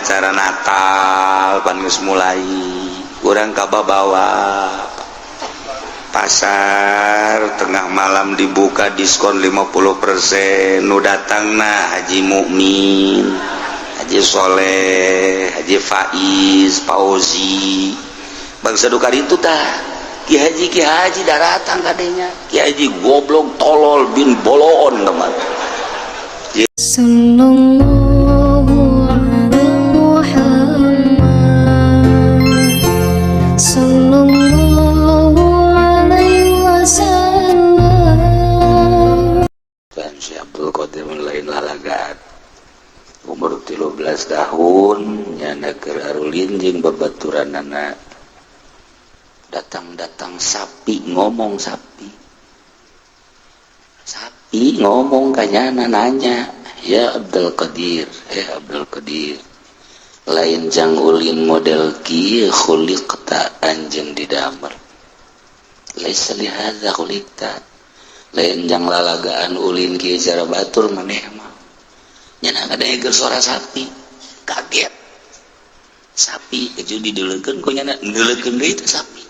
Acara Natal pan geus mulai, urang kababawa pasar tengah malam dibuka, diskon 50%. Nu datang nah Haji Mukmin, Haji Soleh, Haji Faiz, Fauzi, bangsa duka itu tah. Ki Haji, Ki Haji daratang kadenya. Ki Haji goblok tolol bin boloon teman. Sallallahu ala Muhammad, Sallallahu alaihi wasallam. Kan Syekh Abdul Qadir lain lalagan, umur 13 tahun nyana keur arulin jeung babaturanana, datang-datang sapi ngomong. Sapi, sapi ngomong ka nyana, nanya, "Ya Abdul Qadir, eh Abdul Qadir, lain jang ulin model kieu khuliqta, anjeun didamel. Laisa lihadza khuliqta, lain jang lalagaan ulin kieu cara batur maneh mah." Nyana ngadengekeun suara sapi, kaget sapi. Keju dideulekeun ku nyana, neuleukeun deui teh sapi.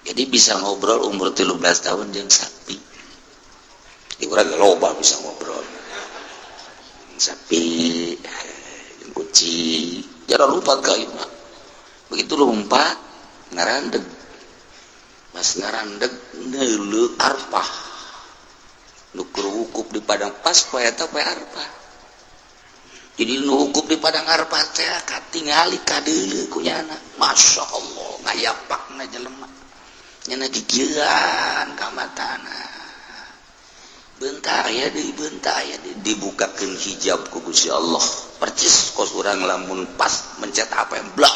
Jadi bisa ngobrol umur 13 tahun jeung sapi. Di urang loba bisa ngobrol sapi jeung kucing. Jangan lupa ka mah. Begitu lompat ngarandeg, pas ngarandeg neuleu arpah nu keur wukuf di padang. Pas poe eta poe arpah, jadi nu wukuf di padang arpah teh katingali kadeuleu ku nyana. Masya Allah, ngayapakna jelema. Nyana gigiran ka matana, bentar ya deui, bentar ya deui, dibukakeun hijab ku Gusti Allah, percis kos urang lamun pas mencet apa yang blak,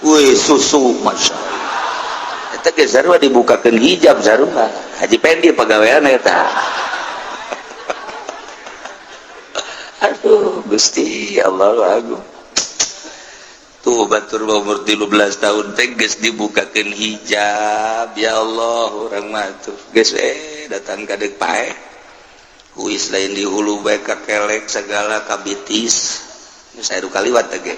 wih, susu. Masya Allah, eta ge sarua dibukakeun hijab, sarua Haji Pendi pagawean eta. Aduh Gusti Allah agung. Tuh batur umur 13 tahun teh geus dibukakeun hijab. Ya Allah, urang mah tuh geus datang ka deuk paeh huis, lain di hulu bae, ka kelek segala kabitis. Geus aya kaliwat teh ge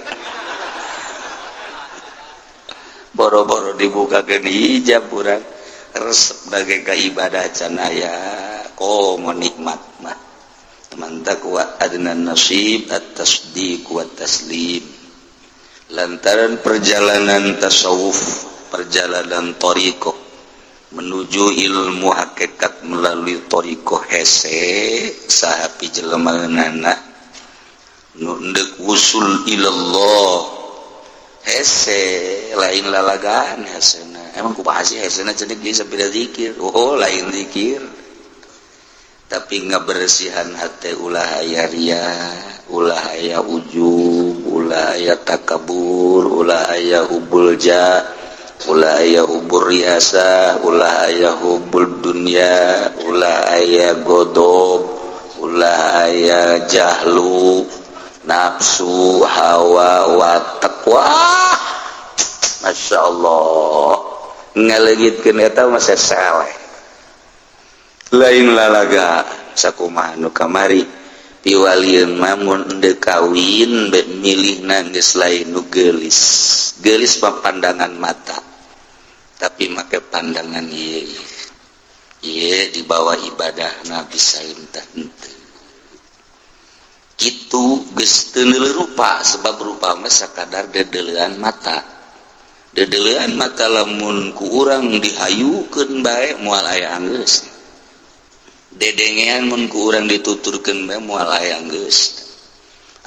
boro-boro dibukakeun hijab, urang resep bagai ka ibadah can aya. Komo nikmat mah teman takwa adnan nasib at-tasdiq wa taslim. Lantaran perjalanan tasawuf, perjalanan thariqah menuju ilmu hakikat melalui thariqah hese. Sahapi jelema nana nu endek wusul ilallah hese, lain lalagaan hesena. Emang kumaha sih hesena cenik bisa beda zikir? Oh, lain zikir, tapi ngabersihan hati. Ulah aya ria, ulah aya ujub, ulah aya takabur, ulah aya hubbul jah, ulah aya hubbur riasa, ulah aya hubbul dunya, ulah aya godob, ulah aya jahlu, nafsu, hawa, watak. Wah, Masya Allah, ngaleungitkeun eta mah saleh, lain lalaga. Sakumaha nu kamari piwalieun, mamun endek kawin be milihna geus lain nu geulis. Geulis mah pandangan mata, tapi make pandangan ieu ieu di bawah ibadah bisa entah henteu kitu. Geus teu rupa, sebab rupa mah sakadar dedeulean mata. Dedeulean mata lamun ku urang dihayukeun bae moal aya anggeus. Dedengean mun ku urang dituturkeun bae moal aya geus.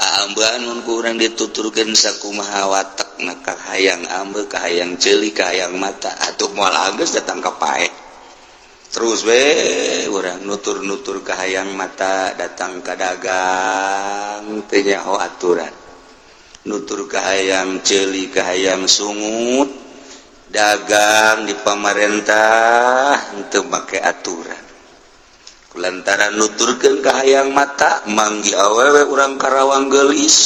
Aambean mun ku urang dituturkeun sakumaha watekna, kahayang ambe, kahayang ceuli, kahayang mata, atuh moal anggeus. Datang ka paeh terus we urang nutur-nutur kahayang mata, datang ka dagang teu nyaho aturan. Nutur kahayang ceuli, kahayang sungut, dagang di pamarentah henteu make aturan. Lantaran nuturkeun kahayang mata, manggi awewe urang Karawang gelis,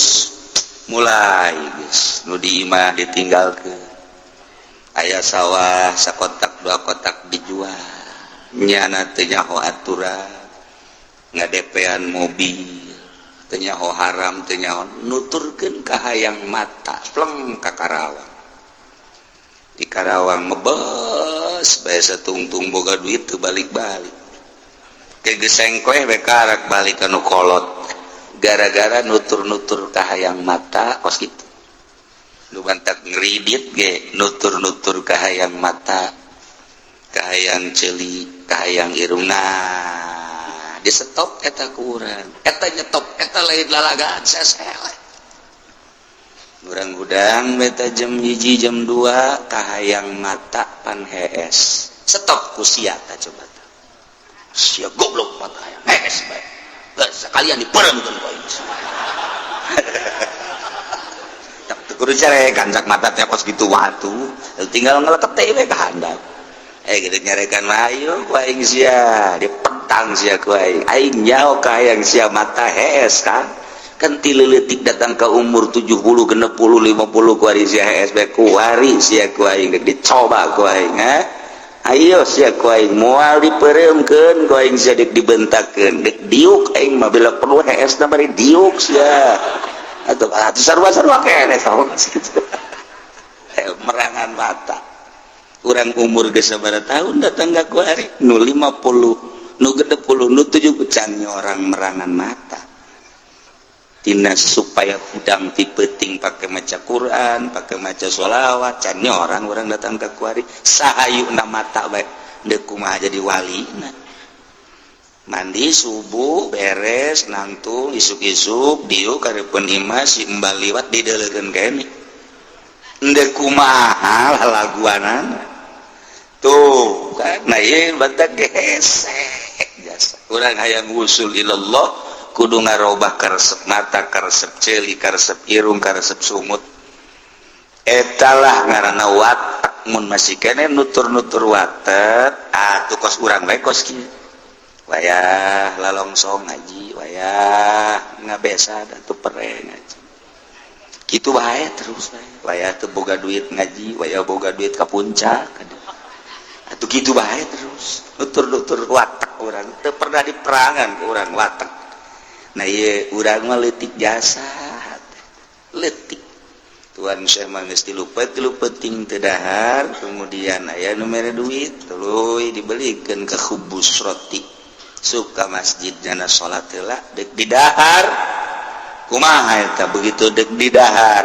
mulai geus nu di imah ditinggalkeun. Aya sawah sakotak dua kotak dijual, nyana teu nyaho aturan. Ngadepean mobil. Teu nyaho haram, teu nyaho, nuturkeun kahayang mata, pleng ka Karawang. Di Karawang mebes bae satungtung, boga duit teu balik-balik. Ke gesengkleh we, karak balik ka nu kolot gara-gara nutur-nutur kahayang mata kos kitu. Nu bantak ngeridit ge nutur-nutur kahayang mata, kahayang ceuli, kahayang irung. Nah, di stop eta ku urang, eta nyetop eta lain lalagaan sesele. Urang hudang beta jam 1, jam 2, kahayang mata pan hees, stop ku sia. Ta coba ta sia goblok, mata hayang hees bae. Geus sekalian dipeuremkeun ku aing. Tak teu kudu carekan cak mata teh kos kitu, watu tinggal ngeleket we ka handap. Eh, gitu nyarekan mah, ayo ku aing sia dipetang sia ku aing. Aing nyaho kahayang sia mata hees kan. Kan ti leutik datang ke umur 70, 60, 50, kuari sia hees bae, kuari sia ku aing dek dicoba ku aing, ha? Ayo sia ku aing moal dipereumkeun ku aing sia, dek dibentakkeun, dek diuk aing mah, bila perlu hees na bari diuk sia atau atuh sarua-sarua keneh sama gitu. Merangan mata urang umur geus sabaraha tahun datang ka kuari, nu 50, nu 60, nu 7, can orang merangan mata. Tina supaya hudang ti peuting pakai maca Quran, pakai maca sholawat, can orang orang datang ke kuari sahayuna mata bae deuk kumaha jadi wali. Nah, mandi subuh beres, nangtung isuk-isuk diuk karepun imah, si embal liwat dideuleurkeun kene. Endek kumaha lalaguanana tuh kan. Nah, ieu batak gesek jasa urang hayang wusul ilallah kudu ngarobah karesep mata, karesep ceuli, karesep irung, karesep sungut. Etalah ngaranna watak. Mun masih kene nutur-nutur watak atuh kos urang bae kos kieu, wayah lalongsong ngaji, wayah ngabesa atuh pere ngaji, kitu bae terus bae. Wayah teu boga duit ngaji, wayah boga duit ka puncak atuh, kitu bae terus nutur-nutur watak urang teu pernah diperangan ku urang watak. Nah, ieu urang mah leutik jasa, leutik. Tuan Syekh mah geus 3 peuting teu dahar, kemudian aya nu mere duit, tuluy dibelikeun ke khubus roti, suka masjid jana salat heula, deuk didahar kumaha eta. Begitu deuk didahar,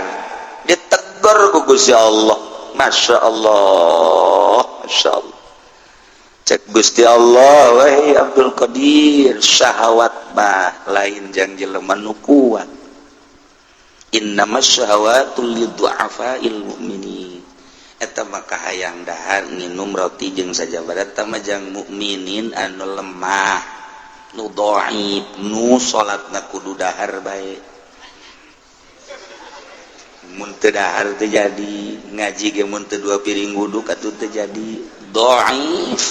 ditegur ku Gusti Allah. Masya Allah, Masya Allah. Cek Gusti Allah, "Wahai Abdul Qadir, syahwat mah lain jang jelema nu kuat. Innamas syahawatu lidu'afail mu'minin." Eta maka hayang dahar nginum roti jeung sajabana eta mah jang mukminin anu lemah, nu dhaif, nu salatna kudu dahar bae. Mun teu dahar teu jadi, ngaji ge mun teu dua piring wuduk atuh teu jadi, dhaif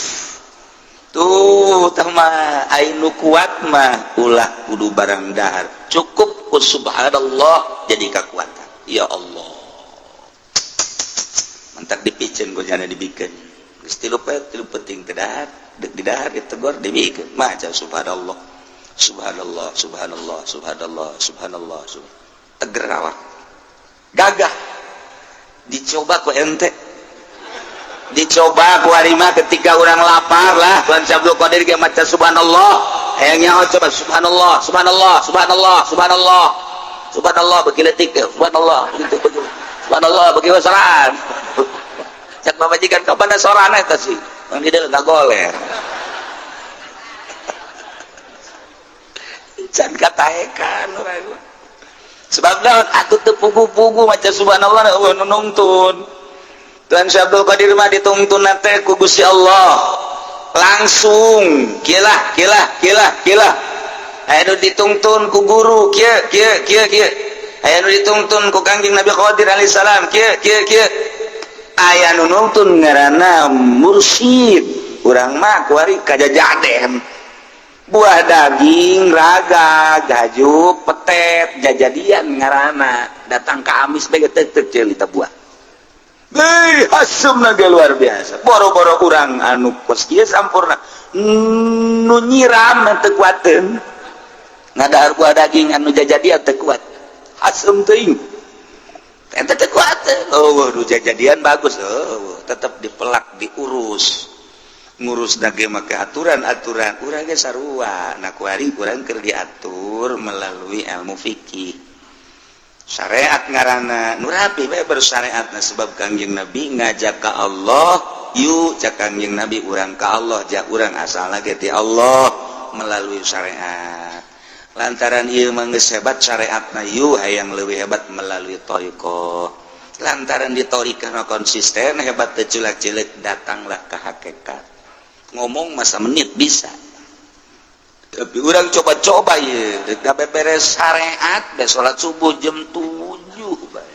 tuh. Tah mah ai nu kuat mah ulah kudu barang dahar, cukup ku subhanallah jadi kekuatan. Ya Allah, mantak dipicen ku jana, dibikeun geus 3 peuting teu dahar, deuk didahar ditegor, dibikeun maca subhanallah, subhanallah, subhanallah, subhanallah, subhanallah, subhanallah, teger awak, gagah. Dicoba ku ente, dicoba ku harima ketika orang lapar lah. Tuan Syekh Abdul Qadir ge maca subhanallah, hayang nyaho coba subhanallah, subhanallah, subhanallah, subhanallah, subhanallah, bagi letik subhanallah gitu, begitu subhanallah bagi sorangan. Cak pamajikan, kapan sorangan eta sih? Bang di goler can kataekan urang. Sebab naon atuh teu pugu-pugu maca subhanallah, eueuh nu nungtun. Tuan Syekh Abdul Qadir mah ditungtun teh ku Gusti Allah langsung, kieu kieu kieu kieu. Aya nu ditungtun ku guru kieu kieu kieu kieu, aya nu ditungtun ku Kangjeng Nabi Qadir alaihi salam kieu kieu kieu, aya nu nungtun ngaranna mursyid. Urang mah kuari kajajaden buah daging raga gajuk petet jajadian ngaranna, datang ke amis bae teu teu ceuli ta buah. Hei, hasumna ge luar biasa. Boro-boro urang anu kos kieu sampurna, nu nyiram teu kuateun. Ngadahar buah daging anu jajadian teu kuat. Asem teuing. Eta teu kuat. Oh, nu jajadian bagus. Oh, tetep dipelak, diurus. Ngurus dage make aturan-aturan. Urang ge sarua. Nah, kuari urang keur diatur melalui ilmu fikih. Syariat ngaranna nu rapi bae bersyariatna sebab Kangjeng Nabi ngajak ka Allah, yuk cak Kangjeng Nabi urang ka Allah, jak urang asalna ge ti Allah melalui syariat. Lantaran ieu mah geus hebat syariatna, yuk hayang leuwih hebat melalui thariqah. Lantaran di thariqah konsisten hebat teu culak-cileuk datanglah ke hakikat. Ngomong masa menit bisa. Tapi urang coba-coba ya, dek beres syariat, beres sholat subuh jam 7 bae.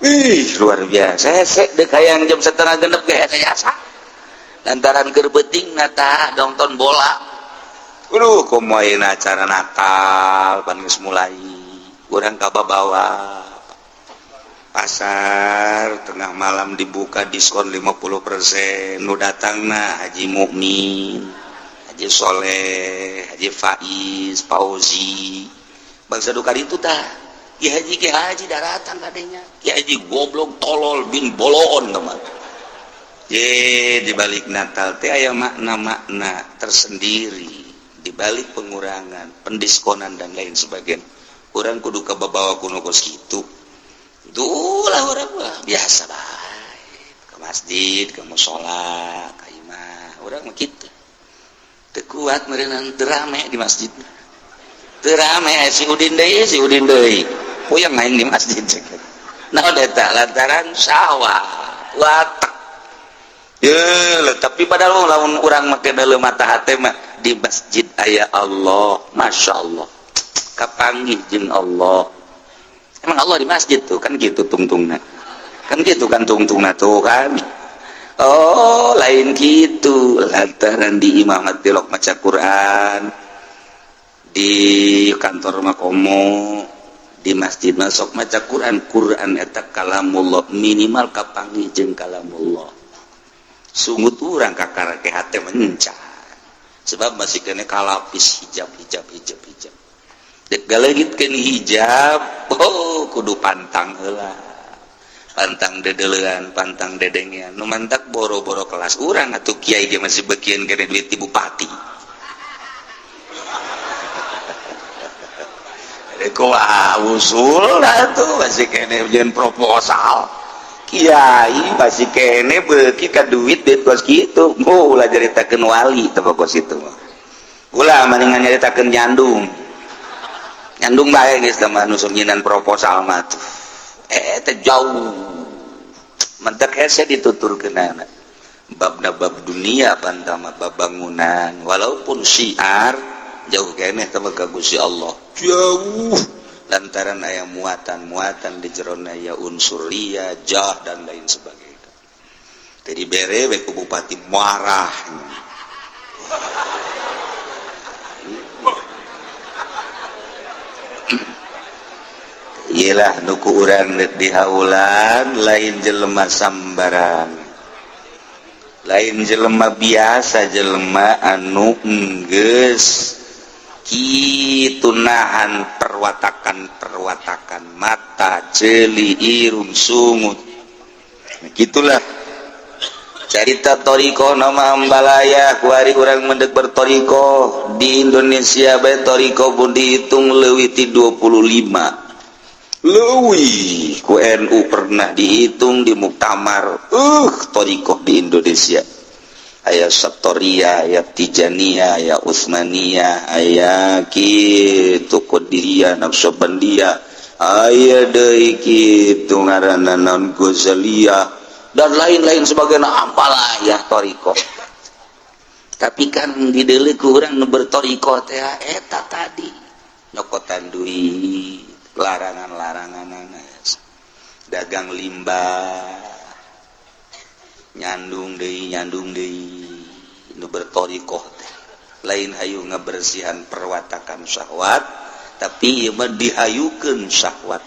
Ih, luar biasa. Hese dek hayang jam 5.30 ge hese jasa. Lantaran keur beuting nata nonton bola. Aduh, komo ayeuna acara Natal pan geus mulai. Urang kababawa. Pasar tengah malam dibuka diskon 50%. Nu datangna Haji Mukmin, Haji Soleh, Haji Faiz, Fauzi. Bangsa duka itu tah. Ki Haji ki Haji daratan kadenya. Ki Haji goblok tolol bin boloon teman. Ye, di balik Natal teh aya makna-makna tersendiri. Di balik pengurangan, pendiskonan dan lain sebagainya. Urang kudu kababawa kuno kos kitu. Duh lah urang mah biasa bae. Ke masjid, ke musola, ka imah. Urang mah kitu. Teu kuat meureunana teu rame di masjid. Teu rame si Udin deui, si Udin deui. Puyeng aing di masjid cek. Naon eta lantaran sawah, watak. Ye, tapi padahal lamun urang make deuleu mata hate mah di masjid aya Allah, Masya Allah. Kapanggih jeung Allah. Emang Allah di masjid tuh kan gitu tungtungna. Kan gitu kan tungtungna tuh kan. Oh, lain gitu. Lantaran di imamat tilok maca Quran, di kantor makomo, di masjid masuk maca Quran, Quran eta kalamullah, minimal kapanggih jeung kalamullah. Sungut urang kakara ke hate mencar. Sebab masih kena kalapis hijab hijab hijab hijab. Dek galeungitkeun hijab, oh kudu pantang heula. Pantang dedelean, pantang dedengean. Nu mantak boro-boro kelas urang atuh kiai ge masih bekieun kene duit ti bupati. Kumaha usul atuh masih kene jeung proposal. Kiai masih kene beuki ka duit duit kos kitu. Oh, ulah nyaritakeun wali teh kos kitu mah. Ulah mendingan nyaritakeun nyandung. Nyandung bae geus mah nu sok nyinan proposal mah tuh. Teh jauh. Mentek hese dituturkeunana. Babna bab dunia pantama bab bangunan walaupun syiar jauh keneh teh ka Gusti Allah. Jauh lantaran aya muatan-muatan di jerona ya unsur ria, jah dan lain sebagainya. Jadi bere we ku bupati marah. Iyalah nu ku urang di haulan lain jelema sambarang. Lain jelema biasa, jelema anu enggeus kitu nahan perwatakan-perwatakan mata, ceuli, irung, sungut. Gitulah carita thoriqoh nama ambalaya kuari urang mendek berthoriqoh di Indonesia bae thoriqoh pun dihitung leuwih ti 25 leuwih ku NU pernah dihitung di muktamar thoriqoh di Indonesia aya Satoria, aya Tijaniyah, aya Utsmaniyah, aya kitu Qadiriyah, Naqsyabandiyah, aya deui kitu ngaranna naon Ghazaliyah dan lain-lain sebagainya apalah ya thoriqoh. Tapi kan dideuleu ku urang nu berthoriqoh teh eta tadi nyokotan duit, larangan-larangan, dagang limbah, nyandung deui nu berthoriqoh teh lain hayu ngabersihan perwatakan syahwat tapi ieu mah dihayukeun syahwat.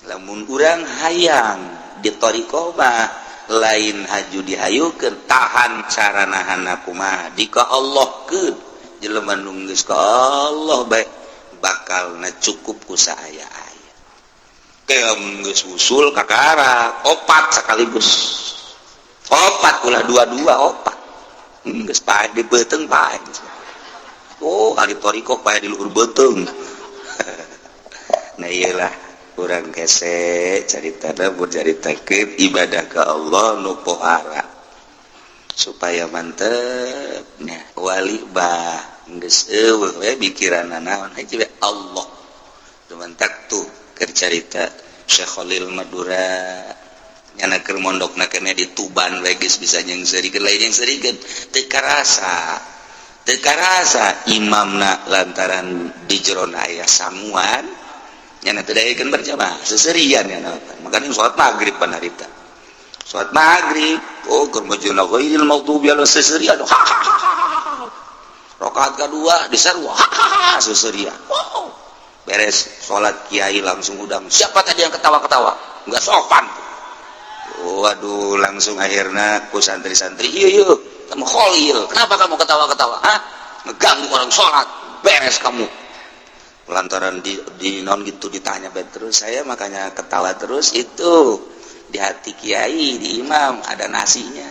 Lamun urang hayang di thoriqoh mah lain haju dihayukeun, tahan cara nahan kumaha dika Allahkeun Jelema nu geus ka Allah bae bakalna cukup ku saaya-aya. Kayak geus usul kakara opat sekaligus. Opat ulah dua-dua opat. Geus paeh di beuteung paeh. Oh, ahli thoriqoh paeh di luhur beuteung. Nah iyalah kurang kese carita caritakeun ibadah ke Allah nu pohara supaya mantepnya wali bah geus eueuh we pikiranna naon hiji we Allah. Dumantak tuh keur carita Syekh Khalil Madura nyana keur mondokna keneh di Tuban we geus bisa nyeungseurikeun lain nyeungseurikeun teu karasa. Teu karasa imamna lantaran di jerona aya sanguan nyana teu daekeun berjamaah seserian nyana. Makanya salat maghrib pan harita salat maghrib oh keur majuna ghairil maghdubi alaihim seserian ha ha ha. Rakaat kedua disarua ha ha ha seserian. Oh, beres salat kiai langsung udang siapa tadi yang ketawa-ketawa enggak sopan. Waduh langsung akhirnya ku santri-santri iya iya kamu Khalil kenapa kamu ketawa-ketawa hah ngeganggu orang sholat beres kamu. Lantaran di non gitu ditanya terus saya makanya ketawa terus itu di hati kiai di imam ada nasinya.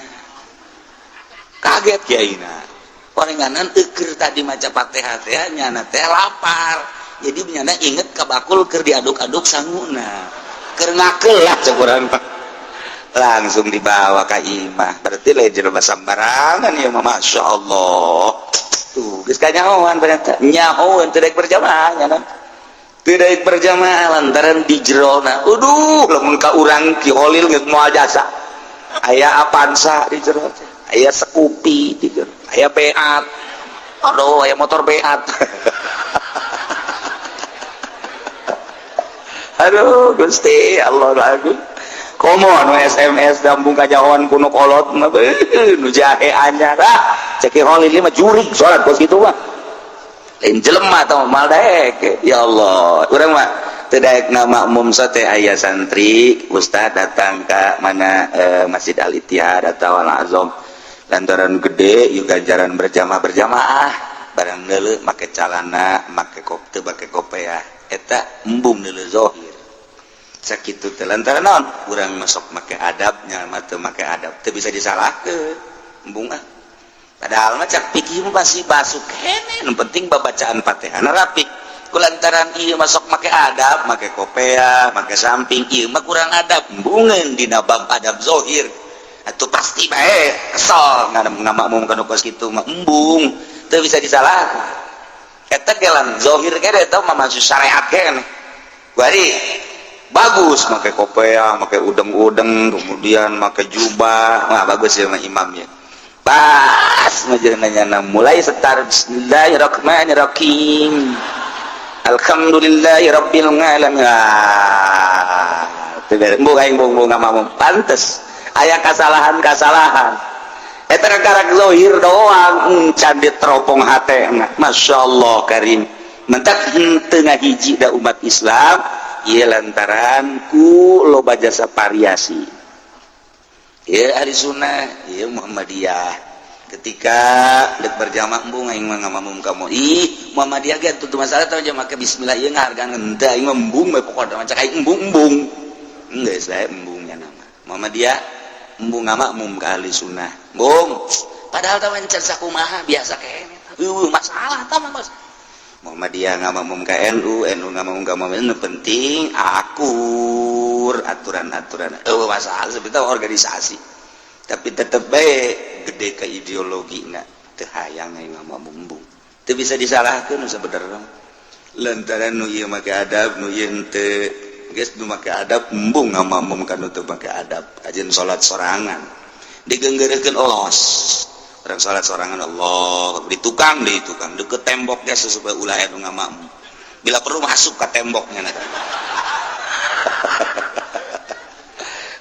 Kaget kiai na orenganan eukeur tadi maca Fatihah teh nyana teh lapar jadi nyana inget ka bakul keur diaduk-aduk sanguna keur ngakeul lah cek urang langsung dibawa ke imah berarti lain jelema sembarangan ya Masya Allah. Tuh geus kanyahoan ternyata nyahoan teu daek berjamaah nyana teu daek berjamaah lantaran di jerona aduh lamun ka urang Ki Holil geus moal jasa aya Avanza di jero aya Scoopy di jero aya Beat aduh aya motor Beat. Aduh Gusti Allah lagu komo anu SMS dambung kajahoan kuno kolot mah nu jahe anyar ah cek Holil mah jurig salat kos kitu mah lain jelema tah moal daek ya Allah urang mah teu daek ngamakmum sate aya santri ustad datang ka mana Masjid Al Ittihad atau Al Azam lantaran gede ieu ganjaran berjamaah berjamaah barang deuleu make calana make kopte make kopeah eta embung deuleu zahir sakitu teh lantaran naon urang masuk make adabnya mah teu make adab teu bisa disalahkeun embung ah padahal mah cak pikir masih basuh keneh nu penting babacaan Fatihahna rapi kulantaran ieu masuk make adab make kopea make samping ieu mah kurang adab embungeun dina bab adab zahir atuh pasti bae kesel ngamakmum kana kos kitu mah embung teu bisa disalahkeun eta gelan zahir keneh eta mah masuk syariat keneh bari bagus make kopea, make udeng-udeng, kemudian make jubah, wah bagus ya imamnya. Pas nanya mulai setar Bismillahirrahmanirrahim. Alhamdulillahirabbil alamin. Ah, teu embung aing embung ngamakmum pantes aya kasalahan-kasalahan. Eta karak zahir doang can diteropong hate. Masyaallah karim. Mentak henteu ngahiji da umat Islam. Ieu lantaran ku loba jasa variasi. Ieu ahli sunnah, ieu Muhammadiyah. Ketika dek berjamaah embung aing mah ngamakmum kamu. Ih, Muhammadiyah ge tuh masalah teh make bismillah ieu ngahargaan henteu aing mah embung we pokona macak aing embung-embung. Geus bae embungnya nama. Muhammadiyah embung ngamakmum ka ahli sunnah. Embung. Padahal teh encan sakumaha biasa keneh. Eueuh masalah tah mah Bos. Muhammadiyah ngamakmum ka NU, NU ngamakmum ka Muhammadiyah, penting akur aturan-aturan. Eueuh masalah sebetulnya organisasi. Tapi tetep bae gede ke ideologina teu hayang aing ngamakmum embung. Teu bisa disalahkeun sabenerna. Lantaran nu ieu make adab, nu ieu henteu. Geus nu make adab embung ngamakmum ka nu teu make adab. Kajeun salat sorangan. Digeunggeureukeun olos. Orang salat sorangan Allah di tukang deket temboknya supaya ulah anu ngamakmum. Bila perlu masuk ke temboknya nah.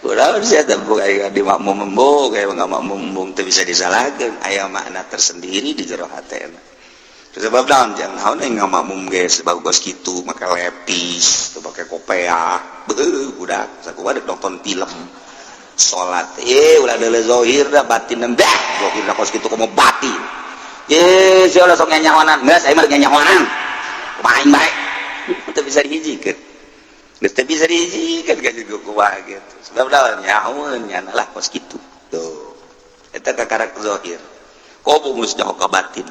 Ulah bisa tembok aya di makmum embung aya ngamakmum embung teu bisa disalahkeun aya makna tersendiri di jero hatena. Sebab naon jangan naon aing ngamakmum ge sebab geus kitu make lepis teu make kopeah beuh budak sakumaha dek nonton film. Salat ulah deuleu zahir da batin dah zahir da kos kitu komo batin. Ye, si Allah sok nyanyahonan. Geus, aing mah nyanyahonan. Kumaha aing bae. Teu bisa dihijikeun. Geus teu bisa dihijikeun ka juga kumaha gitu. Sebab lawan nyahoeun nyana lah kos kitu. Tuh. Eta kakarak zahir. Komo geus nyaho ka batin.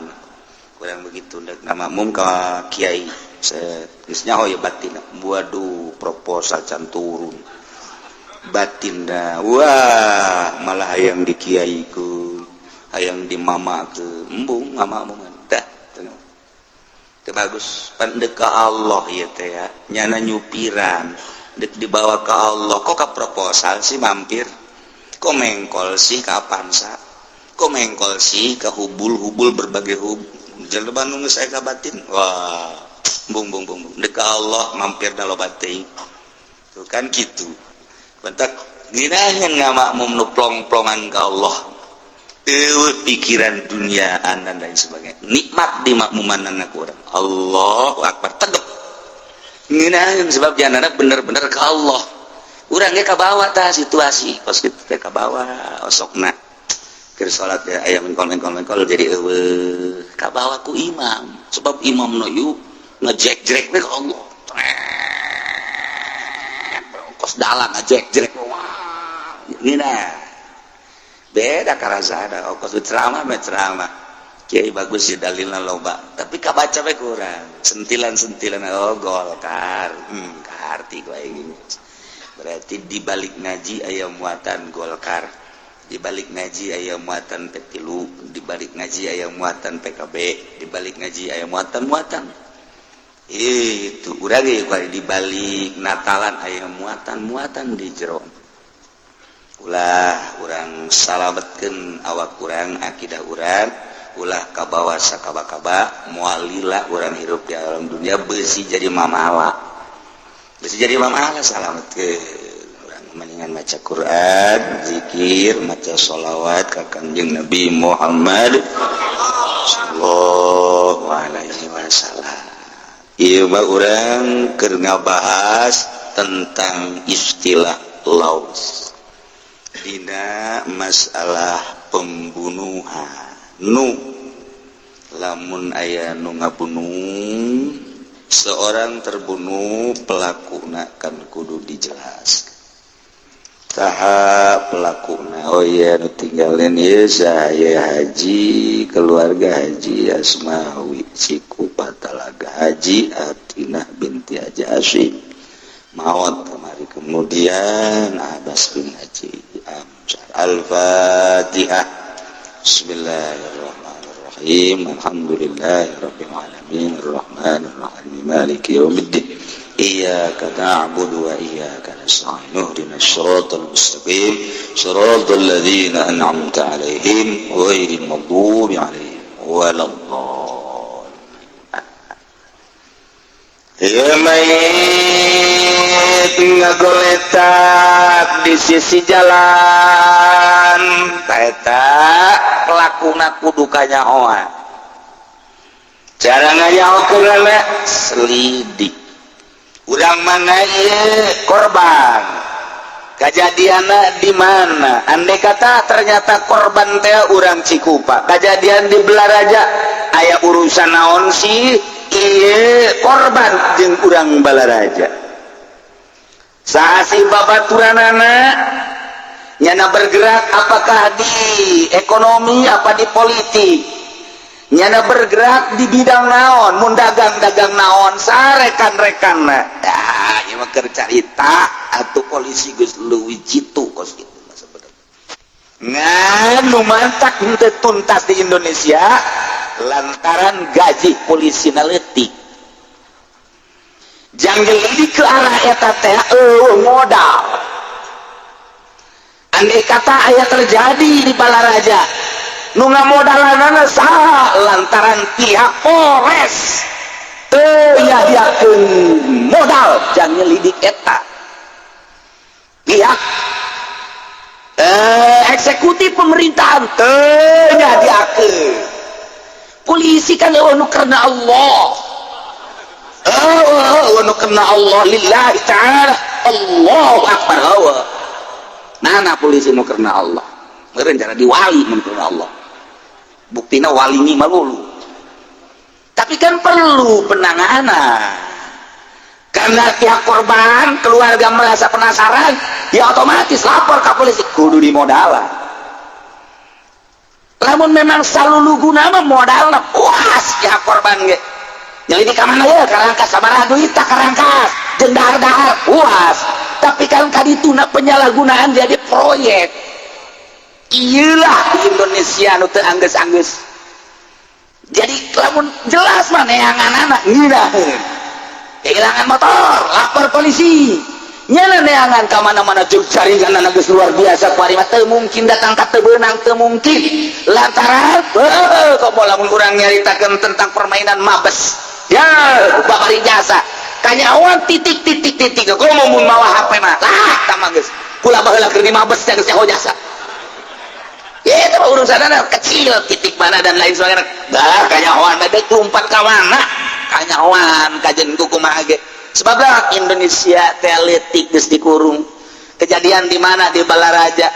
Kurang begitu ndek ngamakmum ka kiai. Geus nyaho ya batin. Waduh, proposal can turun. Batin dah. Wah, malah hayang di kiai ku, hayang di mama ke, embung ngamakmuman. Dah, teu bagus. Pan deuk ka Allah ieu teh ya. Nyana nyupiran, dek dibawa ke Allah. Kok ka proposal sih mampir? Kok mengkol sih ka Avanza? Kok mengkol sih ka hubul-hubul berbagai hub? Jelema nu geus aya ka batin. Wah, bung bung bung bung. Dek ka Allah mampir da loba teuing. Tuh kan gitu. Bentak nginaheun ngamakmum nu plong-plongan ka Allah. Eueuh pikiran duniaan dan lain sebagainya. Nikmat di makmumanana ku urang. Allahu akbar tegep. Nginaheun sebab janana bener-bener ka Allah. Urang ge kabawa tah situasi kos kitu teh kabawa osokna. Keur salat ya aya mengkol-mengkol-mengkol jadi eueuh kabawa ku imam. Sebab imam nu yuk ngejek-jrek we ka Allah. Kos dalang ngejek-jrek. Wah, ngina. Beda karasana, kos ceramah mah ceramah. Kiai bagus sih dalilna loba, tapi kabaca we kurang. Sentilan-sentilan oh Golkar. Karti ku aing. Berarti di balik ngaji aya muatan Golkar, di balik ngaji aya muatan P3, di balik ngaji aya muatan PKB, di balik ngaji aya muatan-muatan. Itu urang ge di balik Natalan aya muatan-muatan di jero. Ulah urang salametkeun awak urang, akidah urang, ulah kabawa sakaba-kaba, moal lila urang hirup di alam dunia besi jadi mamala. Besi jadi mamala salametkeun. Urang mendingan maca Quran, zikir, maca sholawat ka Kanjeng Nabi Muhammad sallallahu alaihi wasallam. Ieu mah urang keur ngabahas tentang istilah laus dina masalah pembunuhan. Nu lamun aya nu ngabunuh, seorang terbunuh, pelakuna kan kudu dijelaskan saha pelakuna. Oh iya, nu tinggalin ieu saya Haji, keluarga Haji Asmawi Cikupa Talaga, Haji Atinah binti Haji Asyik maot kemari, kemudian Abbas bin Haji Amsar. Al-Fatihah. Bismillahirrahmanirrahim. Alhamdulillahirabbil alamin arrahmanirrahim maliki yaumiddin. Iyyaka na'budu wa iyyaka nasta'in. Ihdinas siratal mustaqim, siratal ladzina an'amta 'alaihim ghairil maghdubi 'alaihim waladdallin. Ya mayit ngagoletak di sisi jalan, eta pelakuna kudu kanyahoan. Cara nganyahokeunana selidik. Urang mana ieu korban, kejadianna di mana? Andai kata ternyata korban teh urang Cikupa, kejadian di Balaraja, aya urusan naon sih ieu korban jeung urang Balaraja? Saha sih babaturanana? Nyana bergerak apakah di ekonomi, apa di politik? Nyana bergerak di bidang naon? Mun dagang-dagang naon? Sarekan-rekanna. Ah, ieu mah keur carita atuh, polisi geus leuwih jitu kos kitu mah sebenarnya. Ngan nu mantak henteu tuntas di Indonesia lantaran gaji polisi na leutik. Jang nyelidik ke arah eta teh eueuh modal. Andai kata aya terjadi di Balaraja, nu ngamodalanana saha? Lantaran pihak Polres teu nyadiakeun modal jang nyelidik eta, pihak eksekutif pemerintahan teu nyadiakeun. Polisi kan eueuh nu karena Allah, eueuh nu karena Allah lillahi ta'ala, Allahu akbar. Eueuh mana polisi nu karena Allah? Meureun cara diwali mun karena Allah. Buktina walingi malulu. Tapi kan perlu penanganan. Karena pihak korban, keluarga merasa penasaran, ya otomatis lapor ke polisi, kudu dimodalan. Lamun memang salulu guna mah modalna puas pihak korban ge. Nyelidik ka mana ya? Karangkas sabaraha duit tak karangkas, jeung dahar-dahar puas. Tapi kan kadituna penyalahgunaan jadi proyek. Iyalah di Indonesia nu teu anggeus-anggeus. Jadi lamun jelas mah neangan anak ngeunaheun. Kehilangan motor, lapor polisi. Nyana neangan ka mana-mana jeung jaringan anak geus luar biasa kuari mah teu mungkin datang ka teu beunang, teu mungkin. Lantaran heuh komo lamun urang nyaritakeun tentang permainan mabes. Ya, babari jasa. Kanyawan titik titik titik komo mun mawa HP mah. Lah, tah mah geus. Kula baheula keur di mabes teh geus nyaho jasa. Ya itu mah urusanna kecil, titik mana dan lain sebagainya. Bah, kanyahoan deuk lumpat ka mana? Kanyahoan kajen ku kumaha ge. Sebablah Indonesia teh leutik geus dikurung. Kejadian di mana, di Balaraja.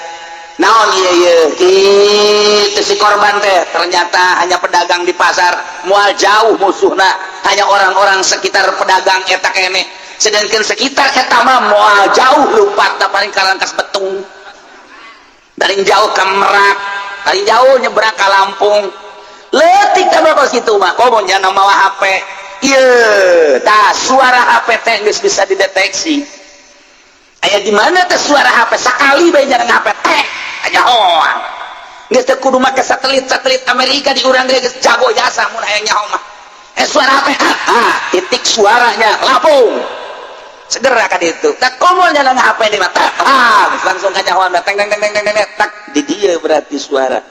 Naon ieu ieu? Kitu si korban teh ternyata hanya pedagang di pasar, moal jauh musuhna, hanya orang-orang sekitar pedagang eta keneh. Sedangkan sekitar eta mah moal jauh lumpatna, paling Karangkas Betung. Dari jauh ke Merak, paling jauh nyebrang ke Lampung. Leutik teh kos kitu mah, komo nya mawa HP. Ieu, tah suara HP teh geus bisa dideteksi. Aya di mana teh suara HP, sakali bae jangan HP teh kanyahoan. Geus teu kudu make satelit-satelit Amerika, di urang ge geus jago jasa mun hayang nyaho mah. Eh, suara HP, ah, ah, titik suaranya Lampung. Segera ka ditu. Tak komo nya HP di mata. Ah, langsung kanyahoan teng teng teng teng teng tak di dieu berarti suara.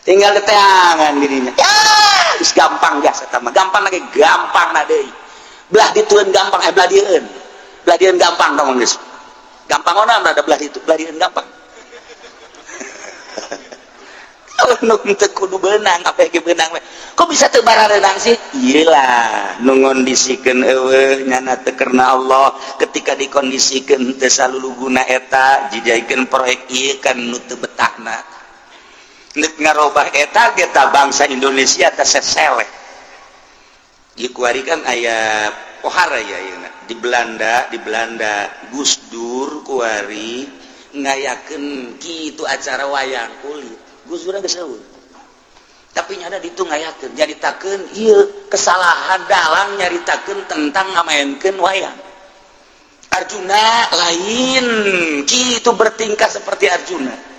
Tinggal diteangan dirinya. Ya, geus gampang gas eta mah. Gampang lagi, gampang na deui. Belah ditueun gampang, eh belah dieun. Belah dieun gampang dong geus. Gampang ona ada belah ditu, belah dieun gampang. Nu teu kudu beunang, apa ge beunang we. Kok bisa teu barareunang sih? Iyalah, nu ngondisikeun eueuh nyana teu karena Allah, ketika dikondisikeun teu saluluguna eta dijadikeun proyek ieu kan nu teu betahna. Nek ngarobah eta ge ta bangsa Indonesia teh seseleh. Ieu kuari kan aya pohara ya ayeuna di Belanda, di Belanda Gus Dur kuari ngayakeun kitu acara wayang kulit. Gus Dur geus eueuh. Tapi nyada ditu ngayakeun, nyaritakeun ieu kesalahan dalang nyaritakeun tentang ngamaenkeun wayang. Arjuna lain kitu bertingkah seperti Arjuna.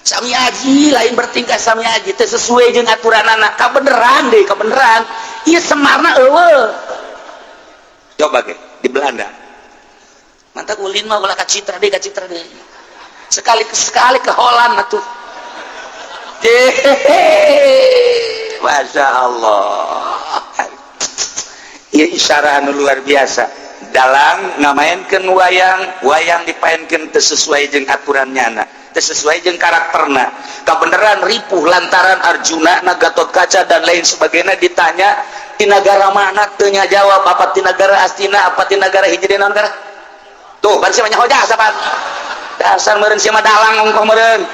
Sami Aji lain bertingkah Sami Aji teu sesuai jeung aturan anak. Kabeneran deh, kabeneran. Ieu Semarna eueuh. Coba ge di Belanda. Mantap ulin mah ulah ka Citra deui, ka Citra deui. Sekali sekali ke Holland atuh. Hehehe. Masya Allah. Ieu isyarah anu luar biasa. Dalang ngamaenkeun wayang, wayang dipaenkeun teu sesuai jeung aturan nyana, teu sesuai jeung karakterna. Kabeneran ripuh lantaran Arjuna na Gatot Kaca dan lain sebagainya ditanya ti nagara mana teu jawab, apa ti nagara Astina, apa ti nagara hiji deui naon negara. Tuh, kan sia mah nyaho jasa pan. Dasar meureun sia mah dalang ongkoh meureun.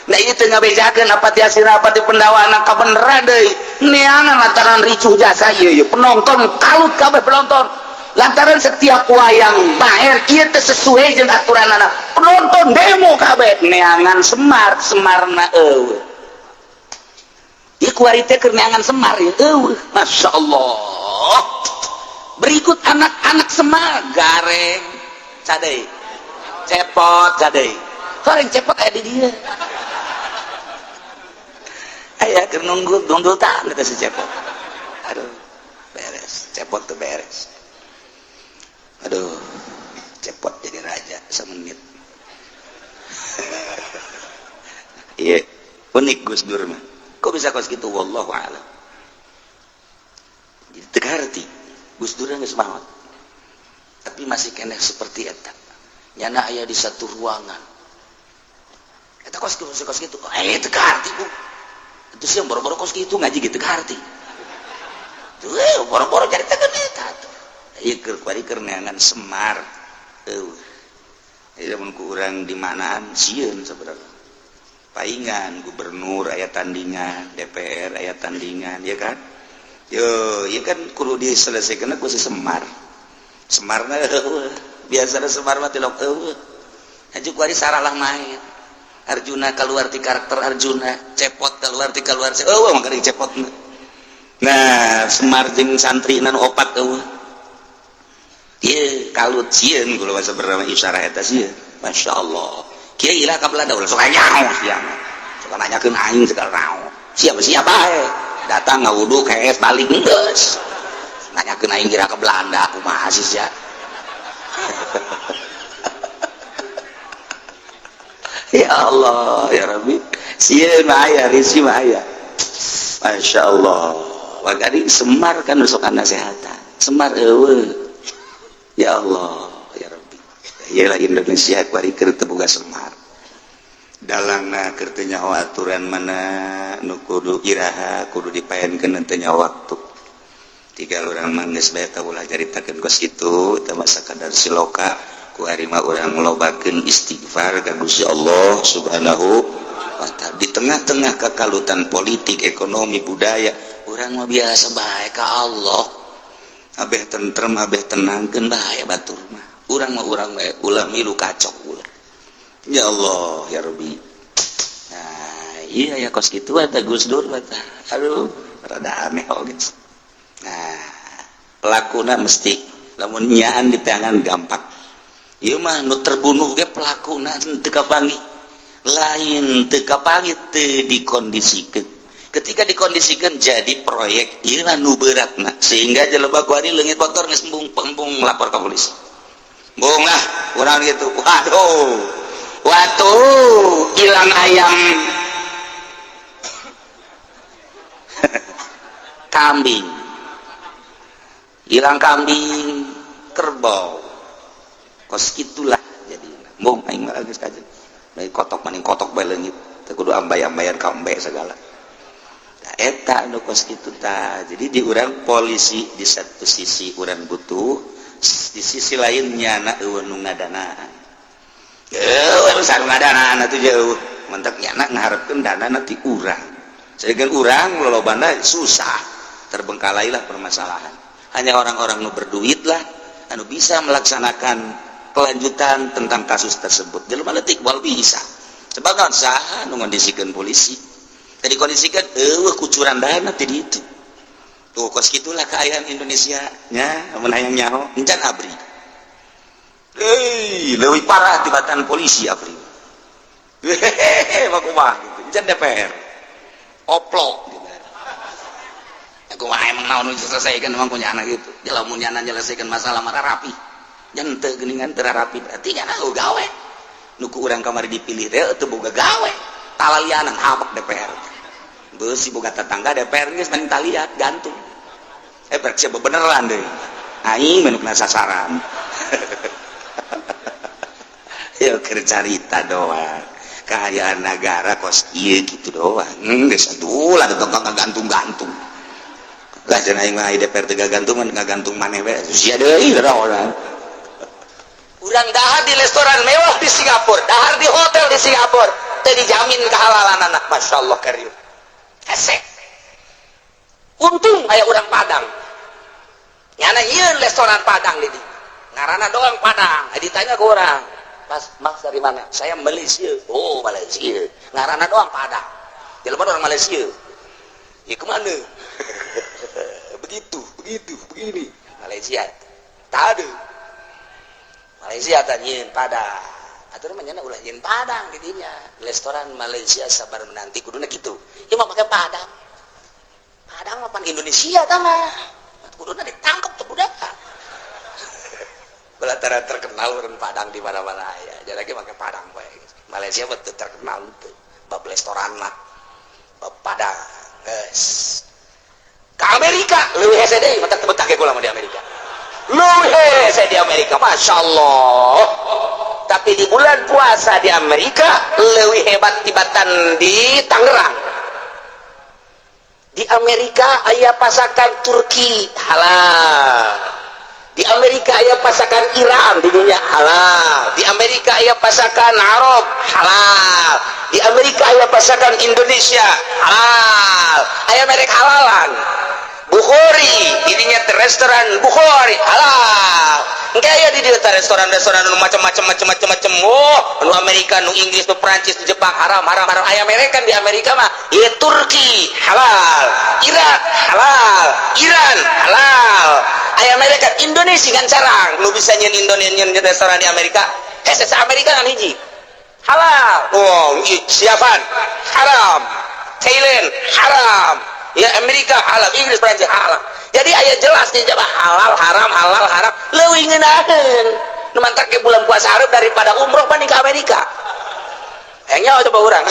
Nah ini teu ngabejakeun apa ti Astina apa ti Pendawa, anak kabeneran deui. Neangan lantaran ricuh jasa ieu ieu penonton kalut kabeh penonton. Lantaran setiap wayang baer ieu teu sesuai jeung aturan anak. Penonton demo kabeh neangan Semar, Semarna eueuh. Ieu kuari teh keur neangan Semar ieu eueuh. Masya Allah. Berikut anak-anak Semar Gareng cadai. Cepot cadai. Goreng cepot aya di dieu. Aya keur nunggu dongdultan eta si Cepot. Aduh, beres. Cepot tuh beres. Aduh, Cepot jadi raja semenit. Iya, unik Gus Dur mah. Kok bisa kos gitu? Wallahu a'lam. Jadi teu ngarti. Gus Dur geus maot. Tapi masih keneh seperti eta. Nyana aya di satu ruangan. Eta kos gitu, kos gitu. Eh, teu ngarti ku. Itu sih yang boro-boro kos gitu ngaji gitu ngarti. Tuh, boro-boro caritakeun eta tuh. Ieu keur kuari keur neangan Semar. Eueuh. Ieu mun ku urang di manaan sieun sebenarnya. Paingan gubernur aya tandingan, DPR aya tandingan, ya kan? Yo, ya kan kudu diselesaikan ku si Semar. Semarna eueuh. Biasa Semar mah tilok eueuh. Haji kuari saralah main. Arjuna keluar ti karakter Arjuna, cepot keluar ti keluar. Eueuh mah geuning cepot. Nah, Semar jeung santri nu opat eueuh. Ieu kalut sieun kula bahasa bernama isyarah eta sieun. Masya Allah. Kiai lah ka Belanda ulah sok nyaho sia mah. Sok nanyakeun aing segala naon. Siapa-siapa bae. Datang ngawudu kees balik geus. Nanyakeun aing kira ke Belanda kumaha sih sia. Ya Allah, ya Rabbi. Sieun mah aya, risi mah aya. Masya Allah. Wagari Semar kan sok nasehatan. Semar eueuh. Ya Allah, ya Rabbi. Iyalah Indonesia kuari keur teu boga Semar. Dalangna keur teu nyaho aturan mana nu kudu iraha kudu dipaenkeun teu nyaho waktu. Tiga urang mah geus bae tah ulah caritakeun kos kitu, teh mah sakadar siloka. Kuari mah urang lobakeun istighfar ka Gusti Allah Subhanahu wa ta'ala. Di tengah-tengah kekalutan politik, ekonomi, budaya, urang mah biasa bae ka Allah. Abeh tentrem, abeh tenangkeun bae batur mah. Urang mah urang bae ulah milu kacok ulah. Ya Allah, ya Rabbi. Nah, iya ya kos kitu eta Gus Dur mah tah. Aduh, rada aneh oge. Nah, pelakuna mesti lamun nyaan di tangan gampang. Ieu mah nu terbunuh ge pelakuna teu kapanggih. Lain teu kapanggih teu dikondisikeun. Ketika dikondisikan jadi proyek ieu mah nu beratna sehingga jelema kuari leungit motor geus embung lapor ke polisi. Embung lah urang gitu. Waduh. Waduh, hilang ayam. Kambing. Hilang kambing, kerbau. Kos gitulah jadi. Embung aing mah geus kajen. Bae kotok maning kotok bae leungit. Teu kudu ambay-ambayan kambe segala. Nah, eta nu kos kitu tah. Jadi di urang polisi di satu sisi urang butuh, di sisi lain nyana eueuh nu ngadanaan. Eueuh nu ngadanaan atuh jauh. Mentak nyana ngaharepkeun dana ti urang. Sedangkan urang lolobana susah, terbengkalailah permasalahan. Hanya orang-orang nu berduit lah anu bisa melaksanakan kelanjutan tentang kasus tersebut. Jelema leutik moal bisa. Sebab naon saha nu ngondisikeun polisi. Tadi kondisikan eueuh kucuran dana ti ditu. Tuh kos kitulah keayaan Indonesia nya mun hayang nyaho encan ABRI. Euy, leuwih parah tibatan polisi ABRI. Hehehe, mah kumaha gitu. Encan DPR. Oplok gitu. Kumaha emang naon nu diselesaikan emang punya anak gitu. Lamun nyana nyelesaikan masalah mah rapi. Jan teu geuningan teu rapi berarti nyana eueuh gawe. Nu ku urang kamari dipilih teh teu boga gawe. Talalianan habak DPR. Beusi boga tetangga DPR geus main taliat gantung. Berarti siapa beneran deh. Aing mah nu kena sasaran. Ya keur carita doang. Kaayaan negara kos ieu gitu doang. Geus atuh lah tetangga gantung-gantung. Lah cenah aing mah DPR teu gagantung mah ngagantung maneh we. Sia deui orang. Urang dahar di restoran mewah di Singapura, dahar di hotel di Singapura, teu dijamin kehalalan anak. Masya Allah karim. Hese. Untung aya urang Padang. Nyana ieu restoran Padang di dieu. Ngaranna doang Padang. Ditanya ke orang, "Mas, Mas dari mana?" "Saya Malaysia." "Oh, Malaysia." Ngaranna doang Padang. Jelema orang Malaysia. Ya kemana? Begitu, begitu, begini. Malaysia. Tak ada. Malaysia tanyin Padang. Atuh mah nyana ulah nyin Padang di dinya. Restoran Malaysia sabar menanti kuduna kitu. Ieu mah make Padang. Padang mah pan Indonesia tah mah. Kuduna ditangkep tuh budak. Belatara terkenal orang Padang di mana-mana aya. Jadi lagi make Padang bae. Malaysia betul terkenal tuh. Bab restoran lah. Bab Padang. Geus. Ke Amerika leuwih hese deui, mata teu betah ge kula mah di Amerika. Leuwih hese di Amerika, Masya Allah. Tapi di bulan puasa di Amerika leuwih hebat tibatan di Tangerang. Di Amerika aya pasakan Turki halal. Di Amerika aya pasakan Iran di dunia halal. Di Amerika Amerika aya pasakan Arab, halal. Di Amerika aya pasakan Indonesia, halal. Aya merek halalan. Bukhari ininya teh, restoran Bukhari halal. Engke aya di dieu teh restoran-restoran nu macam-macam, macam-macam, macam. Oh, nu Amerika, nu Inggris, nu Prancis, nu Jepang, haram, haram, haram. Aya merek kan di Amerika mah. Ieu Turki halal, Irak halal, Iran halal. Aya merek kan. Indonesia kan carang nu bisa nyen Indonesia, nyen restoran di Amerika. Hese Amerika kan hiji halal. Oh, siapan haram, Thailand haram ya, Amerika halal, Inggris, Prancis halal. Jadi aya jelas di Jawa halal haram, halal haram leuwih ngeunaheun. Nu mantak ke bulan puasa hareup daripada umroh banding ke Amerika. Kayaknya coba orang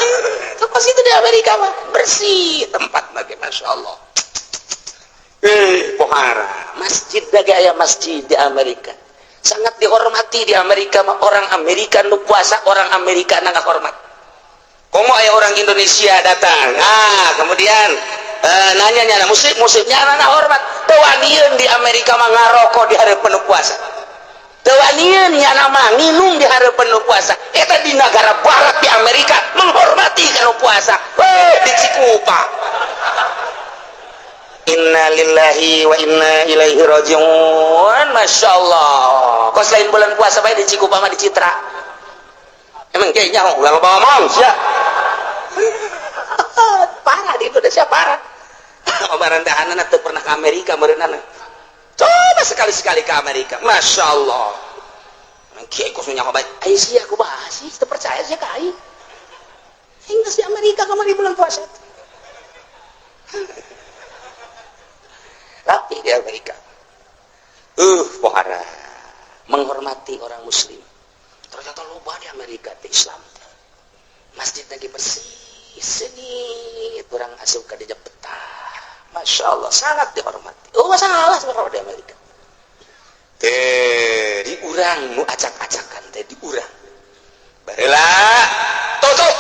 pas itu di Amerika mah bersih tempat bagi, masya Allah. Eh, pohara masjid lagi, aya masjid di Amerika, sangat dihormati di Amerika mah. Orang Amerika nu puasa, orang Amerika nggak hormat. Komo aya orang Indonesia datang, ah, kemudian nanya nyana muslim, muslimnya anak hormat. Teu wanian di Amerika mah ngarokok di hareupeun nu puasa, teu wanian nyana mah nginum di hareupeun nu puasa. Eta di negara barat, di Amerika menghormati kalau puasa. Weh, di Cikupa, innalillahi wa inna ilaihi rajiun. Masya Allah, kok selain bulan puasa bae di Cikupa mah, di Citra emang kayaknya ulah loba ngomong sia. Parah di Indonesia, parah. Pemerintahan teu pernah ke Amerika meureunan. Coba sekali-sekali ke Amerika, masya Allah. Kiai kos nyaho bae. Ai sia kumaha sih, teu percaya sia ka aing. Aing geus di Amerika kamari bulan puasa. Rapi di Amerika. Pohara menghormati orang muslim. Ternyata loba di Amerika teh Islam. Masjid lagi bersih, seni kurang asup ka dieu betah. Masya Allah, sangat dihormati. Oh, masalah sebenarnya di Amerika. Teh di urang nu acak-acakan teh di urang. Baheula tutup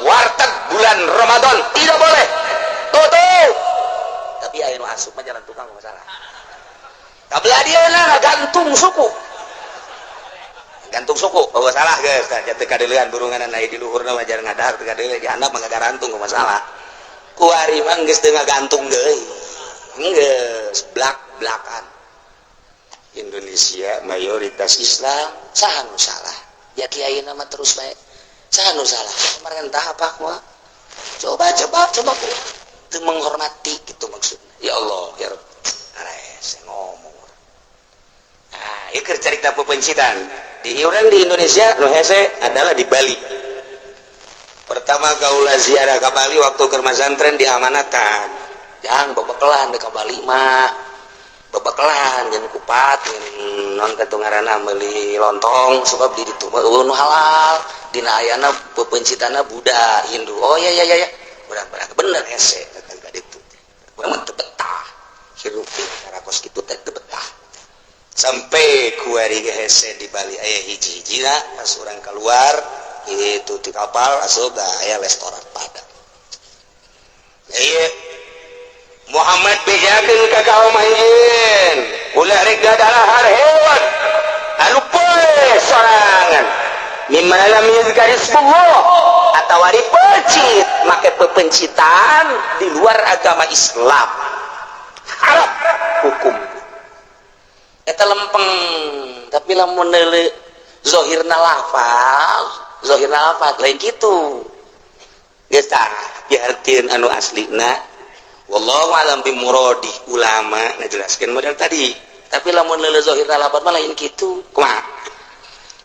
warteg bulan Ramadan, tidak boleh tutup. Tapi aya nu asup mah jalan tukang, masalah. Kabelah dia gantung suku. Gantung suku, oh salah guys, tah teu kadeulean burungan aya di luhurna mah jarang ngadahar, teu kadeuleu di handap mah ngagantung masalah. Kuari mah geus teu ngagantung deui. Geus blak-blakan. Indonesia mayoritas Islam, saha nu salah? Ya kiai nama terus bae. Saha nu salah? Pemerintah apa kumaha? Coba, coba, coba teu menghormati gitu maksudnya. Ya Allah, ya Rabb. Ares ngomong. Nah, ieu keur carita pepencitan. Di urang di Indonesia nu hese adalah di Bali. Pertama kaula ziarah ke Bali waktu ke pesantren, diamanatkan. Jangan bebekelan ke Bali mah. Bebekelan jeung kupat non teh ngaranna meuli lontong, sebab di ditu mah euweuh nu halal. Dina ayana pepencitana Buddha, Hindu. Oh ya ya ya ya. Urang berangkat bener hese datang ka ditu. Urang mah teu betah. Hirup cara kos kitu teh teu betah. Sampai kuari ge hese di Bali aya hiji-hijina pas urang keluar itu di kapal asup dah aya restoran Padang. Iya, Muhammad bejakeun ka kaum anjeun, ulah rek gadalahar hewan anu poe sorangan mimma lam yuzkar ismullah atawa dipecit make pepencitan di luar agama Islam, haram hukum eta lempeng. Tapi lamun neuleu zahirna lafal, zahirna lafal lain kitu geus tah, biarkeun anu aslina, wallahu alam bi muradi ulama ngajelaskeun model tadi. Tapi lamun leuleuh zahirna lafal mah lain kitu. Kumaha?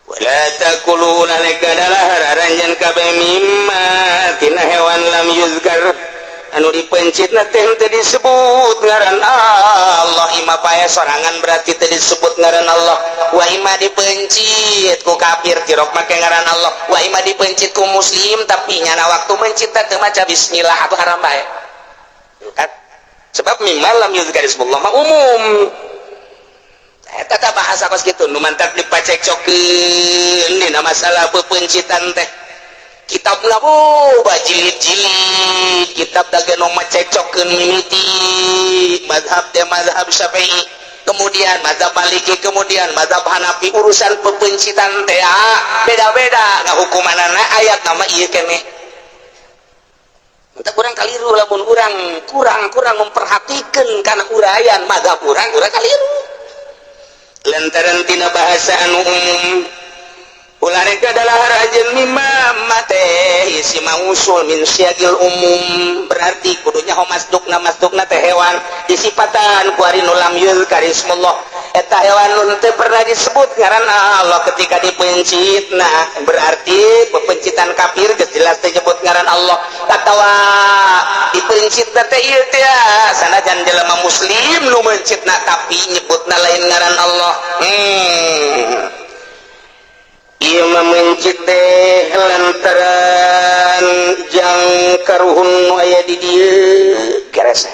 Wala takulu leka dalahar aranjeun kabeh mimma tina hewan lam yuzkar anu dipencitna teh teu disebut ngaran Allah. Ima pae sorangan berarti teu disebut ngaran Allah, wa ima dipencit ku kafir tirok make ngaran Allah, wa ima dipencit ku muslim tapi nyana waktu mencit teu maca bismillah atau haram bae kan, sebab mimma lam yuzkar ismullah mah umum. Eta tah bahasa kos kitu nu mantak dipacekcokeun dina masalah pepencitan teh. Kitab oh bajilid-jilid kitab dage nu macekcokeun mimiti mazhab teh mazhab Syafi'i. Kemudian mazhab Maliki, kemudian mazhab Hanafi, urusan pepencitan teh beda-beda ngahukumanana. Ayat nama ieu keneh. Entah kurang kaliru, lamun urang kurang kurang memperhatikan karena uraian mazhab urang, urang kaliru lantaran tina bahasa anu umum. Ulareka adalah rajin mimma mate isi mausul min siyagil umum, berarti kudunya masdukna masdukna teh hewan disipatan ku ari nu lam yuzkar ismullah, eta hewan nu teu pernah disebut ngaran Allah ketika dipencit. Nah, berarti pepencitan kafir geus jelas teu nyebut ngaran Allah, atawa dipencit teh ieu teh sanajan jelema muslim nu mencitna, tapi nyebutna lain ngaran Allah. Ieu mah mencit teh lantaran jang karuhun nu aya di dieu gerese.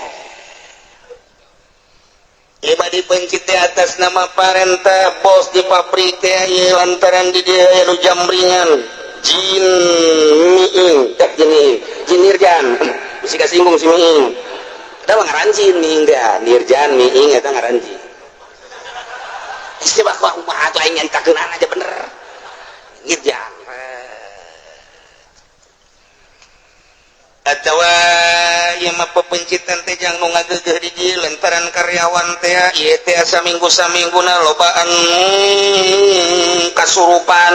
Ieu mah dipencit teh atas nama parentah bos di pabrik teh. Ieu lantaran di dieu aya nu jambringan jin miing teh, jin jin nirjan, bisi kasinggung si miing. Eta mah ngaran jin miing teh, nirjan miing eta ngaran jin. Coba kumaha atuh, aing nyaritakeun aja bener. Nirjan atawa ieu mah pepencitan teh jang nu ngageugeuh di dieu lantaran karyawan teh ieu teh saminggu samingguna lobaan kasurupan,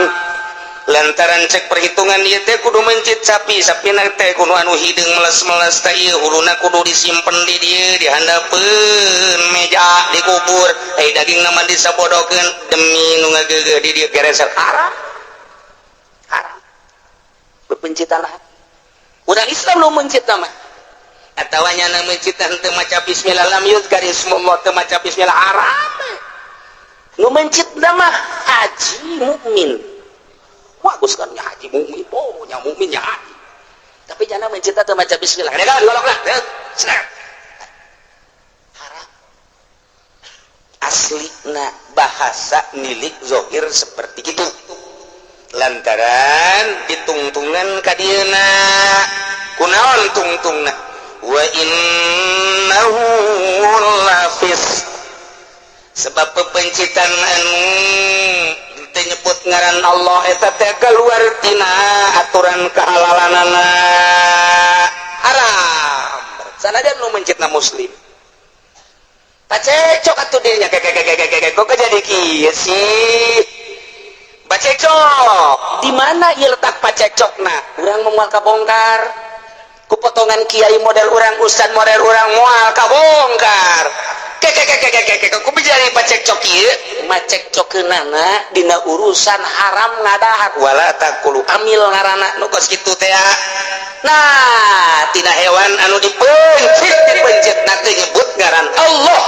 lantaran cek perhitungan ieu teh kudu mencit sapi, sapina teh kudu anu hideung meles-meles teh. Ieu huluna kudu disimpen di dieu di handapeun meja, dikubur, eh dagingna mah disabodokeun demi nu ngageugeuh di dieu geresel. Haram, haram pepencitan lah. Urang Islam nu mencit mah atawa nyana mencit teu maca bismillah, lam yuzkar ismullah, teu maca bismillah, haram. Nu mencit mah haji mukmin, bagus kan ya, haji mukmin. Oh nya, mukmin ya haji, tapi jangan mencit teu maca bismillah, kan golok lah, haram. Aslina bahasa milik zohir seperti itu lantaran ditungtungan kadieuna. Kunaon tungtungna? Wa innahu lafis, sebab pepencitan anu teu nyebut ngaran Allah eta teh keluar tina aturan kehalalanana, haram sanajan nu mencitna muslim. Pacecok atuh dirinya, kek kok jadi kieu sih? Pacecok di mana ieu letak pacecokna? Urang moal kabongkar ku potongan kiai model urang, ustad model urang moal kabongkar. Kek kok jadi pacekcok ieu? Macekcokeunana dina urusan haram ngadahar, wala takulu amil ngaranna nu kos kitu teh. Nah, tina hewan anu dipencit, dipencit teu nyebut ngaran Allah,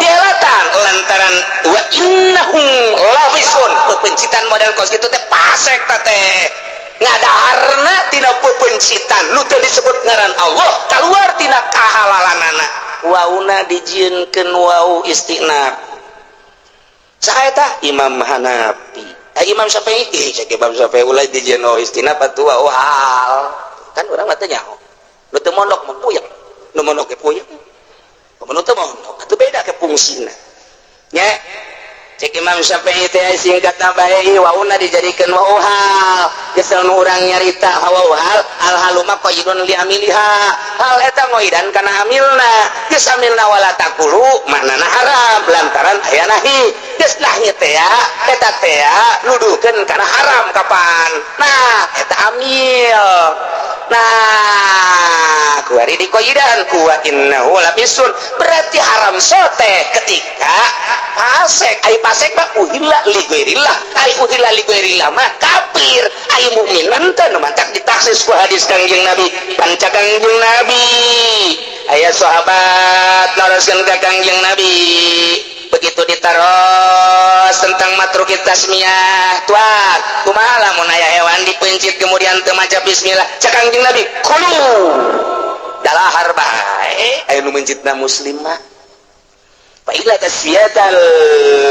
dihelatan lantaran wa innahum lafisun. Pepencitan model kos kitu teh pasek teh, ngadaharna tina pepencitan nu teu disebut ngaran Allah, keluar tina kahalalanana. Wauna dijieunkeun wau istinaf. Saha eta? Imam Hanafi, eh, Imam Syafi'i. Ih, cek Imam Syafi'i ulah dijieun wau istinaf atuh, wau hal. Kan urang mah teu nyaho, nu teu mondok mah puyeng, nu mondok ge puyeng, nu teu mondok atuh beda ke fungsina nya. Cek Imam Syafi'i teh singkat bae, wauna dijadikeun wau hal. Geus nu urang nyarita wau hal, al halu mah qaidun li amiliha, hal eta ngoidan kana amilna. Geus amilna wala takulu, maknana haram lantaran aya nahi. Geus nahi teh eta teh nuduhkeun kana haram kapan. Nah, eta amil. Nah, kuari dikoidan ku wa innahu lafisun, berarti haram sote ketika pasek. Ai pasek mah uhilla li ghairillah, ai uhilla li ghairillah mah kafir, ai mukmin teu. Nu mantak ditaksis ku hadis Kangjeng Nabi. Panca Kangjeng Nabi aya sahabat naroskeun ka Kangjeng Nabi, begitu ditaros tentang matrukit tasmiyah, tuan, kumaha lamun aya hewan dipencit kemudian teu maca bismillah? Cek Kangjeng Nabi, kulu, dalahar bae aya nu mencitna muslim mah. Fa inna tasmiyatal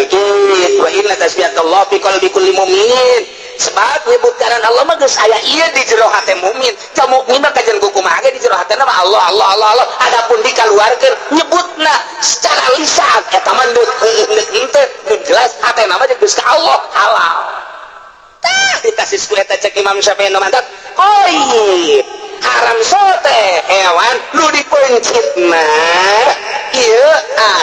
kit wa inna tasmiyatallah fi qalbi kulli mu'min. Sebab nyebut ngaran Allah mah geus aya ieu di jero hate mukmin. Ca mukmin mah kajen kumaha ge di jero hatena mah Allah, Allah, Allah, Allah. Adapun dikaluarkeun nyebutna secara lisan eta mah deuk heueuh deuk henteu, nu jelas hatena mah geus ka Allah, halal. Tah, ditasis ku eta cek Imam Syafi'i nu mantap. Qoid haram sote hewan nu dipencitna ieu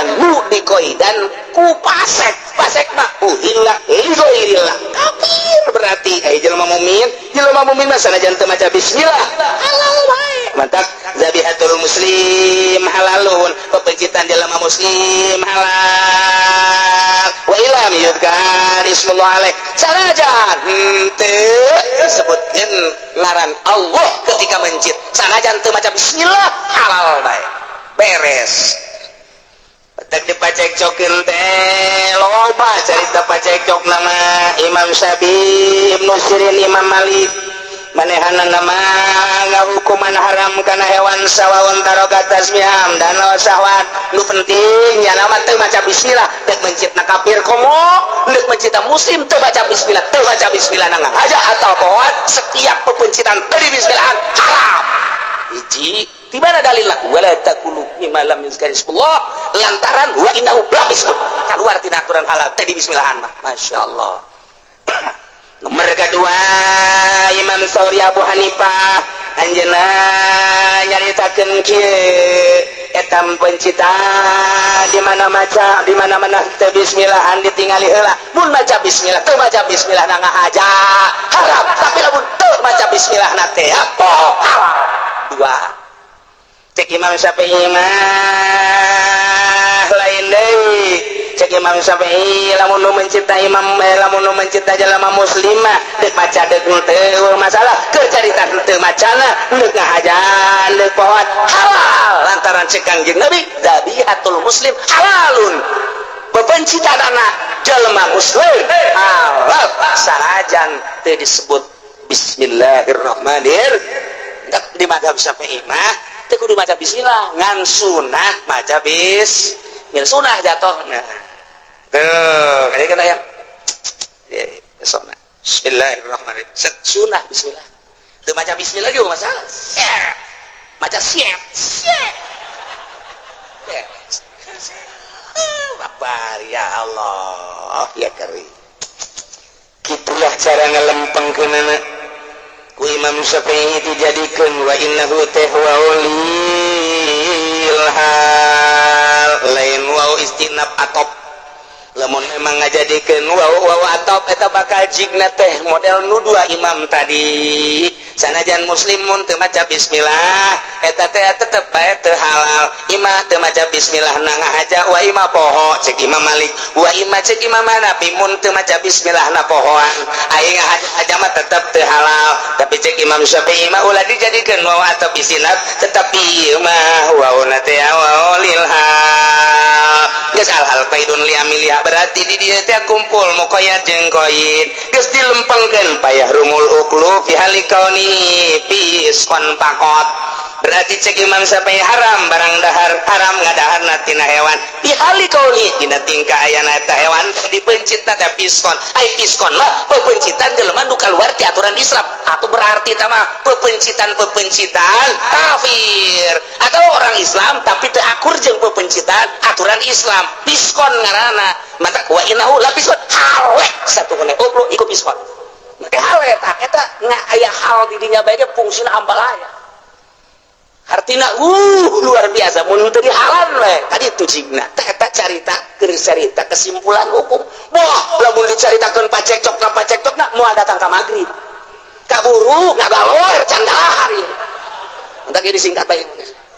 anu dikoidan ku pasek. Pasek mah uhilla li ghairillah, kafir berarti. Eh, jelema mukmin, jelema mukmin mah sanajan teu maca bismillah halal wae. Mantap, zabihatul muslim halalun, pepencitan jelema muslim halal. Wa illam yudkar ismullah alaih, sanajan henteu disebutkeun ngaran Allah ketika mencit, sanajan teu maca bismillah halal bae. Beres. Tek dipacekcokeun teh loba carita pacekcok nama Imam Syafi'i, Ibnu Sirin, Imam Malik, manehana nama ngahukuman haram kana hewan sawaun taroka tasmiham dan sahwat. Nu penting nya nama teu maca bismillah, dek mencitna kafir komo dek mencitna muslim, teu baca bismillah, teu baca bismillah nang aja atau pohoan, setiap pepencitan teu bismillah haram. Hiji di mana dalilna? Wala takulu mimma lam yuzkar ismullah, lantaran wa innahu lafiskun, keluar tina aturan halal teh di bismillahan mah. Masya Allah. Nomor kedua, Imam Sauri, Abu Hanifah, anjeunna nyaritakeun kieu: eta pencita di mana maca, di mana mana teu bismillahan ditingali heula. Mun maca bismillah, teu maca bismillah na ngahaja haram, tapi lamun teu maca bismillah na teh poho halal. Dua, cek Imam Syafi'i mah lain deui. Cek Imam Syafi'i, lamun nu mencipta imam lamun nu mencipta jelema muslimah, deuk maca deuk teu masalah, keur carita teu macana, deuk ngahajan deuk pohoan halal, lantaran cek Kangjeng Nabi, dzabihatul muslim halalun, pepencitanana jelema muslim halal sanajan teu disebut bismillahirrahmanir. Di madhab Syafi'i mah teu kudu maca bismillah, ngan sunah maca bismillah, sunah jatuhna. Tuh kali kena ya besokna bismillahirrahmanirrahim. Set, sunah bismillah. Teu maca bismillah juga masalah. Siap maca, siap siap. Beres. Babar, ya Allah ya karim, gitulah cara ngelempengkeunana ku Imam Syafi'i. Dijadikeun wa innahu teh waw lil hal, lain waw istinaf atop. Lamun memang ngajadikeun waw waw atop, eta bakal jigna teh model nu dua imam tadi, sanajan muslimun teu maca bismillah eta teh tetep bae teu halal. Imah teu maca bismillah na ngahaja, wa imah poho cek Imam Malik, wa imah cek Imam Hanafi mun teu maca bismillah na pohoan, aing ngahaja mah tetep teu halal. Tapi cek Imam Syafi'i mah ulah dijadikeun waw atop istinaf, tetapi ieu mah waw na teh waw lil hal. Geus, al hal qaidun li amiliha, berarti di dieu teh kumpul muqayyad jeung qaid, geus dilempengkeun. Payahrumul uklu fi hali kauni fiskon pakot, berarti cek Imam Syafi'i haram barang dahar, haram ngadahar tina hewan fi hali kauni, dina tingkah ayana eta hewan dipencit teh fiskon. Ai fiskon mah pepencitan jelema nu kaluar ti aturan Islam, atau berarti tama pepencitan-pepencitan kafir atau orang Islam tapi teu akur jeung pepencitan aturan Islam, fiskon ngaranna. Mata wa innahu la fiskon, hale satu kene uklu iku fiskon. Maka hal eta eta nggak aya hal di dinya bae ge fungsina ambalaya. Artina luar biasa mun teu dihalan we tadi itu cigna teh eta carita keur carita kesimpulan hukum. Wah, lamun dicaritakeun pacekcokna pacekcokna moal datang ka magrib, kaburu ngagalor can dahar ieu. Entar ge disingkat bae,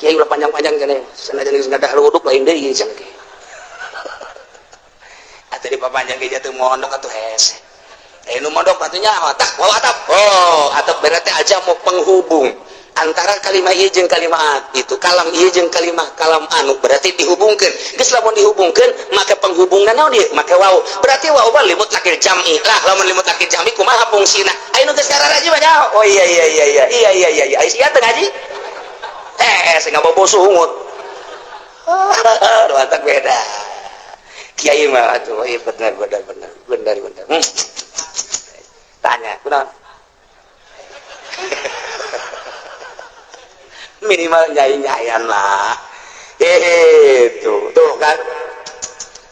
kiai ulah panjang-panjang cenah, sanajan geus ngadah uduk lain deui cenah ge. Atuh dipapanjang ge jatuh mondok atuh hese. Eh, nu mondok atuh nyaho tak waw atap. Oh, atap berarti aja mau penghubung antara kalimat ieu jeung kalimat itu, kalam ieu jeung kalimah kalam anu berarti dihubungkeun. Geus, lamun dihubungkeun make penghubungna naon ieu? Make waw. Berarti waw mah limutlaqil jam'i lah. Lamun limutlaqil jam'i kumaha fungsina? Aya nu geus kararaji mah nyaho. Oh, iya iya iya iya iya iya iya iya, aya sia teu ngaji eh sing ngabobo sungut. Aduh, antak beda kiai mah atuh. Iya, benar benar benar benar benar. Tanya. Kunaon? Minimal nyai-nyayan lah. Hehe, tuh, tuh kan.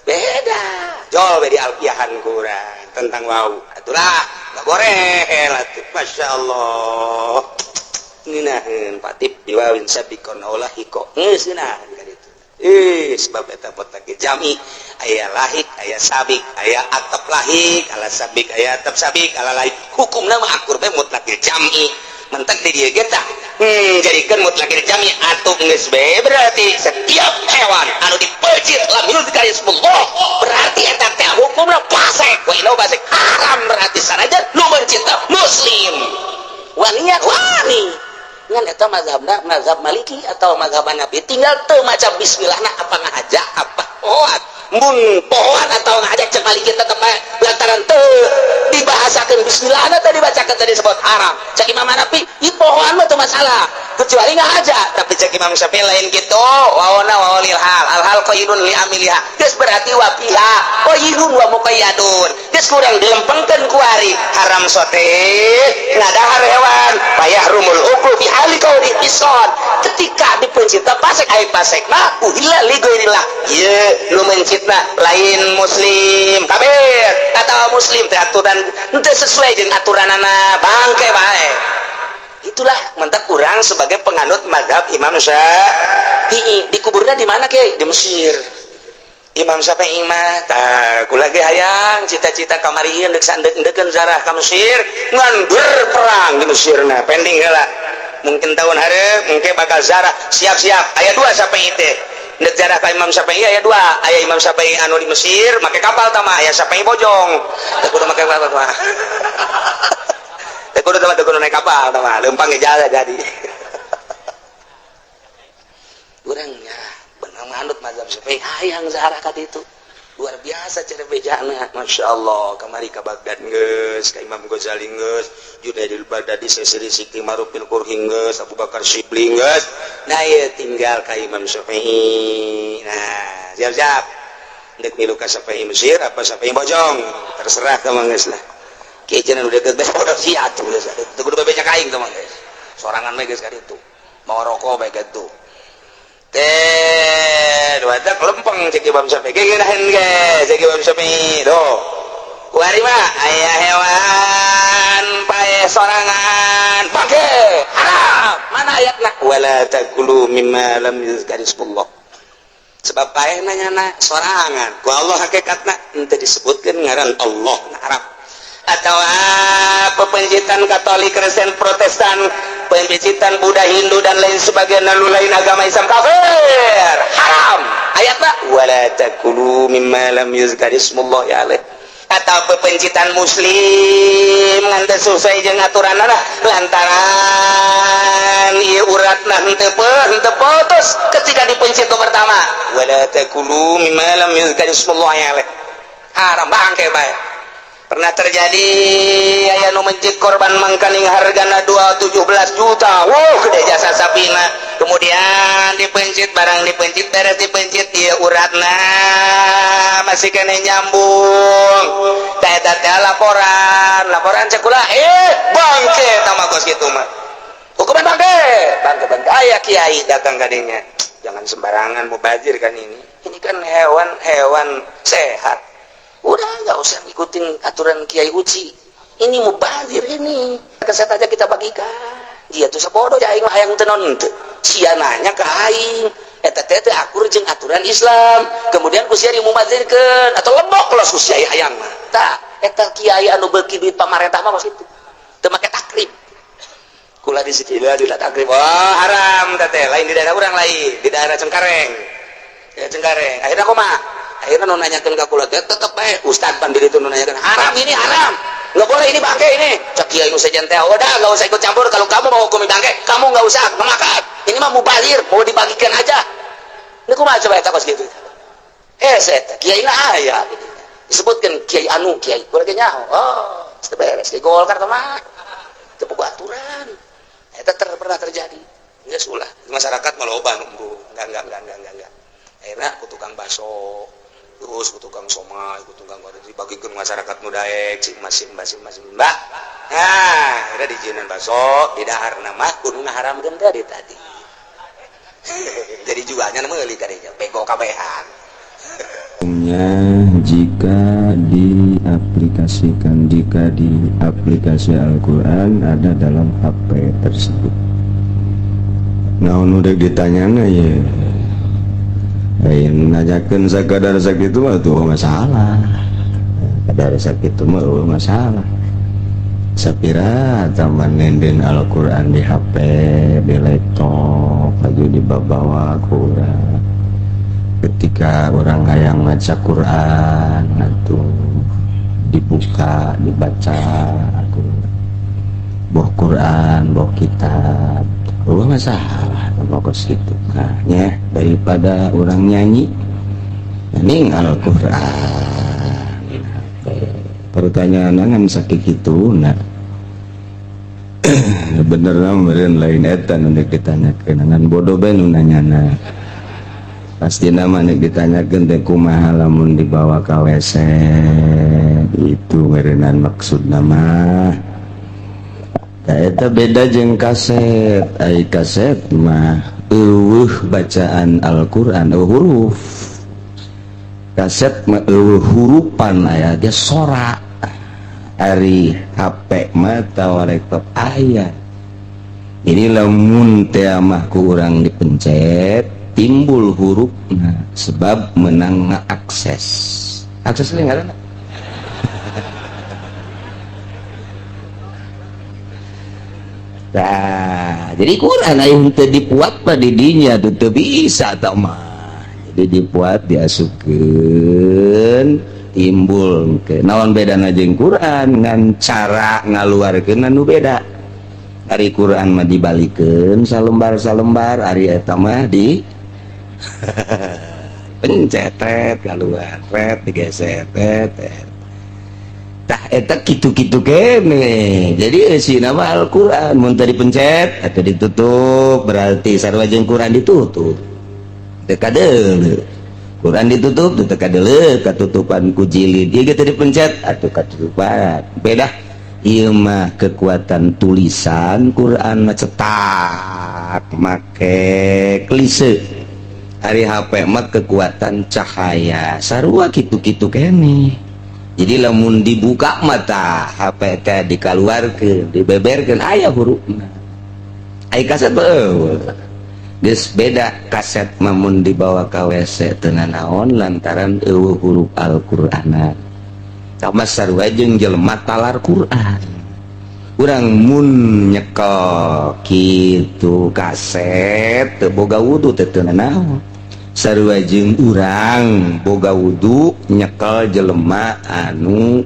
Beda. Jol di alfiahan kurang tentang wau. Atulah, enggak boleh lah tuh. Masya Allah. Ngeunaheun patip biwawin sabikon olah hiko. Geus ngeunaheun ka ditu. Sebab eta mutlakil jami aya lahik, aya sabik, aya atap lahik, ala sabik, aya atap sabik, ala lahik. Hukumna mah akur bae mutlakil jami. Mentek di dieu ge tah. Jadikeun mutlakil jami atuh geus bae berarti setiap hewan anu dipeuncit lam yuzkar ismullah berarti eta teh hukumna fasik. Wa inna fasik haram berarti sanajan nu meuncit muslim. Wanian wani. Ngan eta mazhabna mazhab Maliki atau mazhab Hanafi tinggal teu maca bismillahna apa ngahaja apa pohoan. Mun pohoan atau ngahaja cek Maliki tetep bae lantaran teu dibahasakeun bismillahna teh dibacakeun tadi disebut haram. Cek Imam Hanafi ieu pohoan mah teu masalah kecuali ngahaja, tapi cek Imam Syafi'i lain gitu. Wawana wawalil hal al hal qaidun li amiliha geus berarti wa fiha qaidun wa muqayyadun geus kurang dilempengkeun ku ari haram sote ngadahar hewan payah rumul uklu fi hali kauni ison ketika dipencita pasek ai pasek mah uhilla li ghairillah ieu nu mencitna lain muslim kafir atau muslim teh aturan teu sesuai jeung aturanana bangke bae. Itulah mentak kurang sebagai penganut mazhab Imam Syafi'i. Dikuburnya di mana ke? Di Mesir. Imam Syafi'i mah tah kula ge hayang cita-cita kamari deuk sandek-ndeukeun zarah ka Mesir ngan berperang di Mesirna pending heula. Mungkin tahun hareup mungkin bakal zarah siap-siap aya dua Syafi'i teh. Ndek zarah ka Imam Syafi'i aya dua, aya Imam Syafi'i anu di Mesir make kapal tah mah, aya Syafi'i Bojong. Teu kudu make kapal mah. Teu kudu tah teu kudu naik kapal tah mah, leumpang ge jalan jadi. Urangnya benar manut mazhab Syafi'i hayang zarah ka ditu. Luar biasa cara bejana, Masya Allah. Kamari ka Baghdad geus, ka Imam Ghazali geus, Junaidil Baghdadi Sesiri Siti Marufil Qurhi geus, Abu Bakar Syibli geus. Nah ieu tinggal ka Imam Syafi'i. Nah, siap-siap. Ndek milu ka Syafi'i Mesir apa Syafi'i Bojong, terserah ka mah geus lah. Kieu cenah nu deukeut bae bodoh sia atuh geus. Teu kudu bebeja ka aing teh mah geus. Sorangan mah geus ka ditu. Mau rokok bae kitu. Teh dua tak lempeng cek Imam Syafi'i ge ngeunaheun ge cek Imam Syafi'i tuh. Kuari mah aya hewan paeh sorangan bangke haram. Mana ayatna? Wala takulu mimma lam yuzkar ismullah. Sebab paeh nanya sorangan ku Allah hakikatna henteu disebutkeun ngaran Allah na haram. Atau pepencitan Katolik, Kristen, Protestan, pencitan Buddha, Hindu dan lain sebagainya lalu lain agama Islam kafir haram. Ayatna wala takulu mimma lam yuzkar ismullah alaih. Atau pepencitan muslim ngan teu sesuai jeung aturanna lantaran ieu uratna henteu putus ketika dipencit nu pertama wala takulu mimma lam yuzkar ismullah alaih haram bangke bae. Pernah terjadi aya nu mencit korban mangkaning hargana 217 juta. Wow, gede jasa sapina. Kemudian dipencit barang dipencit beres dipencit ieu uratna masih kene nyambung. Teh eta teh laporan, laporan cek kula bangke tah mah kos kitu mah. Hukuman bangke, bangke bangke aya kiai datang ka dinya. Jangan sembarangan mubazir kan ini. Ini kan hewan-hewan sehat. Udah nggak usah ngikutin aturan Kiai Uci. Ini mubazir ini. Keset aja kita bagikan. Dia tuh sabodo ya aing mah hayang teu naon teu. Sia nanya ka aing. Eta teh teu akur jeung aturan Islam. Kemudian ku sia dimubazirkeun atau lebok los ku sia hayang mah. Tah eta kiai anu beuki duit pamarentah mah kos kitu. Teu make takrib. Kula di sikila di takrib. Wah, haram teh lain di daerah urang lain, di daerah Cengkareng. Ya Cengkareng. Akhirnya kumaha? Akhirnya nu nanyakeun ka kula teh tetep bae ustad pan diri itu nu nanyakeun haram ini haram. Nggak boleh ini bangke ini. Cek kiai nu sejen teh udah nggak usah ikut campur kalau kamu mau hukumi bangke, kamu nggak usah memakan. Ini mah mubazir, mau dibagikan aja. Ini kumaha coba eta kos kitu. Hese kiai na aya disebutkan kiai anu kiai kula ge nyaho. Oh, beres kiai Golkar mah. Teu boga aturan. Eta pernah terjadi. Geus ulah masyarakat mah loba nunggu. Enggak. Akhirnya ku tukang bakso terus ku tukang somai, ku tukang baru dibagikan masyarakat nu daek masih masih masih mbak. Nah, udah dijieunan baso di daharna mah kudu ngaharamkeun dari tadi. Jadi jualnya meuli kadinya bego kabehan. Umumnya jika diaplikasikan, jika di aplikasi Al-Quran ada dalam HP tersebut. Nah, udah ditanyana ya, yang nanyakan sakadar sakitu mah tuh masalah. Kadar sakitu mah euweuh masalah. Sapira taman nenden Al-Quran di HP, di laptop, lagi dibawa kurang. Ketika orang hayang maca Quran atau dibuka, dibaca aku boh Quran, boh kitab, euweuh masalah fokus gitu. Nah, nya daripada orang nyanyi ini Al-Quran. Pertanyaan ngan sakit itu, nah bener lah meureun lain eta nu deuk ditanyakeun, ngan bodoh bae nu nanyana. Pasti nama nek ditanyakeun teh kumaha lamun dibawa ka WC itu meureunnan maksudna mah. Tah, eta beda jeung kaset. Ai kaset mah euweuh bacaan Al-Qur'an, euweuh huruf. Kaset mah euweuh hurupan, aya ge sora. Ari HP mah atawa laptop aya. Ini lamun teh mah ku urang dipencet timbul huruf, nah, sebab menang akses akses ini ngaranna. Nah, jadi Quran aya teu dipuat pa di dinya tuh teu bisa tah mah. Jadi dipuat, diasupkeun, timbul ke naon bedana jeung Quran, ngan cara ngaluarkeun anu beda. Ari Quran mah dibalikeun salembar-salembar, ari eta mah di pencet keluar, ret digeser, tet. Tah, eta kitu-kitu kene. Jadi eusina mah Al-Qur'an mun teu dipencet atau ditutup berarti sarua jeung Quran ditutup. Teu kadeuleu. Quran ditutup teu kadeuleu, katutupan ku jilid. Ieu ge teu dipencet atuh katutupan. Beda. Ieu mah kekuatan tulisan, Quran mah cetak make klise. Ari HP mah kekuatan cahaya. Sarua kitu-kitu kene. Jadi lamun dibuka mata HP teh dikaluarkeun, dibeberkeun aya hurufna. Ai kaset euweuh. Geus beda, kaset mah mun dibawa ka WC teu nanaon lantaran euweuh huruf Al-Qur'ana. Sama sarua jeung jelema talar Quran. Urang mun nyekel kitu kaset teu boga wudu teh teu nanaon. Sarua jeung urang boga wudu nyekel jelema anu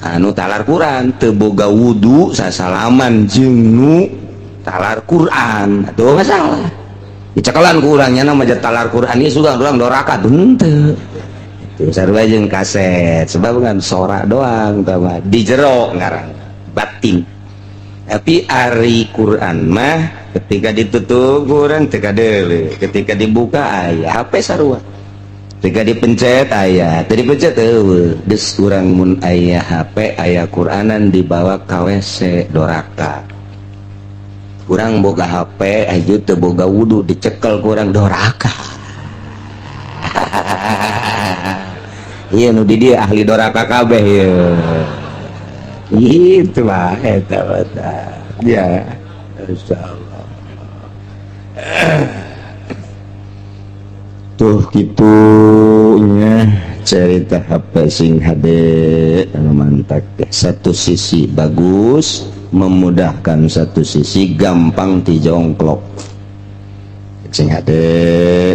anu talar Quran, teu boga wudu sasalaman jeung nu talar Quran atuh masalah. Dicekelan ku urang nya mah talar Quran ieu sudah urang doraka henteu. Itu sarua jeung kaset sebab kan sora doang tah mah di jero ngaran batin. Tapi ari Quran mah ketika ditutup kurang teu kadeuleu, ketika dibuka aya. HP sarua, ketika dipencet aya, teu dipencet euweuh. Geus urang mun aya HP aya Quranan dibawa ka WC doraka. Urang boga HP aya teu boga wudu dicekel ku urang doraka. Ieu nu di dieu ahli doraka kabeh ieu. Gitu lah eta mah. Ya, insyaallah. Tuh gitunya cerita HP sing HD anu mantak teh. Satu sisi bagus memudahkan, satu sisi gampang dijongklok. Sing HD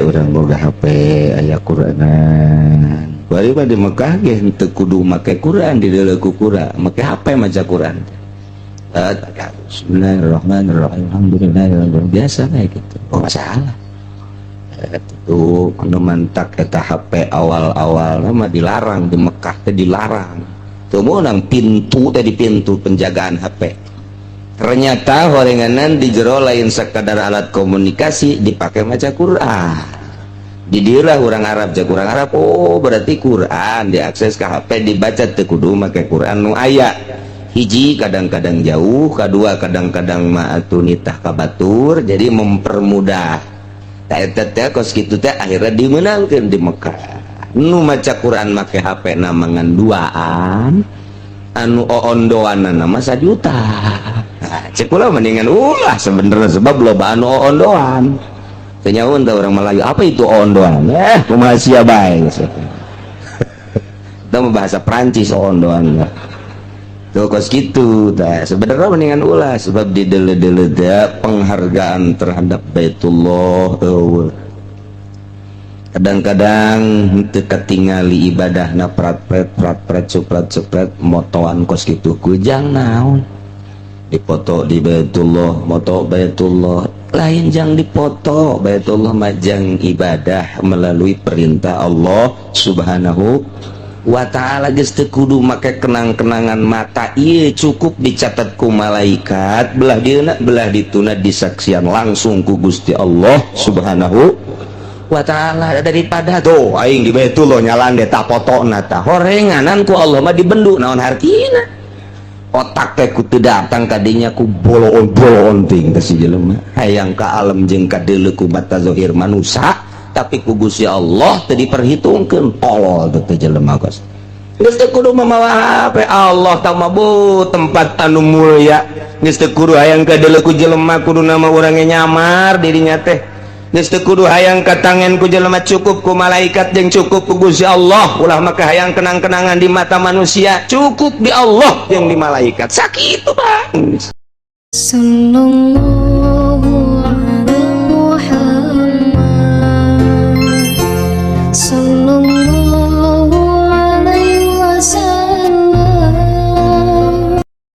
urang boga HP aya Quranan. Bari mah di Mekah ge henteu kudu make Quran, di deuleu ku Quran, make HP maca Quran. Bismillahirrahmanirrahim. Alhamdulillah biasa kayak gitu. Oh masalah. Itu anu mantak eta HP awal-awal mah dilarang di Mekah teh dilarang. Teu meunang pintu teh di pintu penjagaan HP. Ternyata horenganan di jero lain sekadar alat komunikasi dipakai maca Quran. Di dieu lah urang Arab cek urang Arab, oh berarti Quran diakses ke HP dibaca teu kudu make Quran nu aya. Hiji, kadang-kadang jauh, kedua, kadang-kadang mah atuh nitah ka batur, jadi mempermudah. Tah, eta teh kos kitu teh akhirnya dimenangkeun di Mekah. Nu maca Quran make HP na mangan duaan, anu oondoan mah sajuta. Nah, cek kula mendingan ulah sebenarnya, sebab loba anu oondoan. Teu nyaho teh orang Melayu apa itu oondoan. Eh, kumaha sia bae geus. Itu mah bahasa Prancis oondoan tuh, kos gitu. Tah, sebenarnya mendingan ulah, sebab di dele-dele teh penghargaan terhadap Baitullah eueuh. Kadang-kadang teu katingali ibadahna, prat-pret prat-pret, suprat supret, motoan kos kitu. Kujang naon dipoto di Baitullah? Moto Baitullah lain jang dipoto Baitullah mah, jang ibadah melalui perintah Allah Subhanahu wa Ta'ala. Geus teu kudu make kenang-kenangan mata ieu, cukup dicatat ku malaikat belah dieuna, belah dituna, disaksian langsung ku Gusti Allah Subhanahu wa Ta'ala. Daripada tuh aing di Baitullah nyalan tah fotona, tah horenganan ku Allah mah dibendu, naon hartina? Otak teh ku teu datang kadinya ku boloon-boloon ting teh si jelema hayang ka alam jeung kadeuleu ku mata zahir manusia, tapi ku Gusti Allah teu diperhitungkeun. Tolol teh jelema. Kos geus teu kudu mamawa HP, Allah tah mah bu tempat anu mulia. Geus teu kudu hayang kadeuleu ku jelema, kudu nama urang nyamar dirinya teh. Geus teu kudu hayang katangen ku jelema, cukup ku malaikat jeung cukup ku Gusti Allah. Ulah maka hayang kenang-kenangan di mata manusia, cukup di Allah jeung di malaikat. Sakitu, Bang. Sallallahu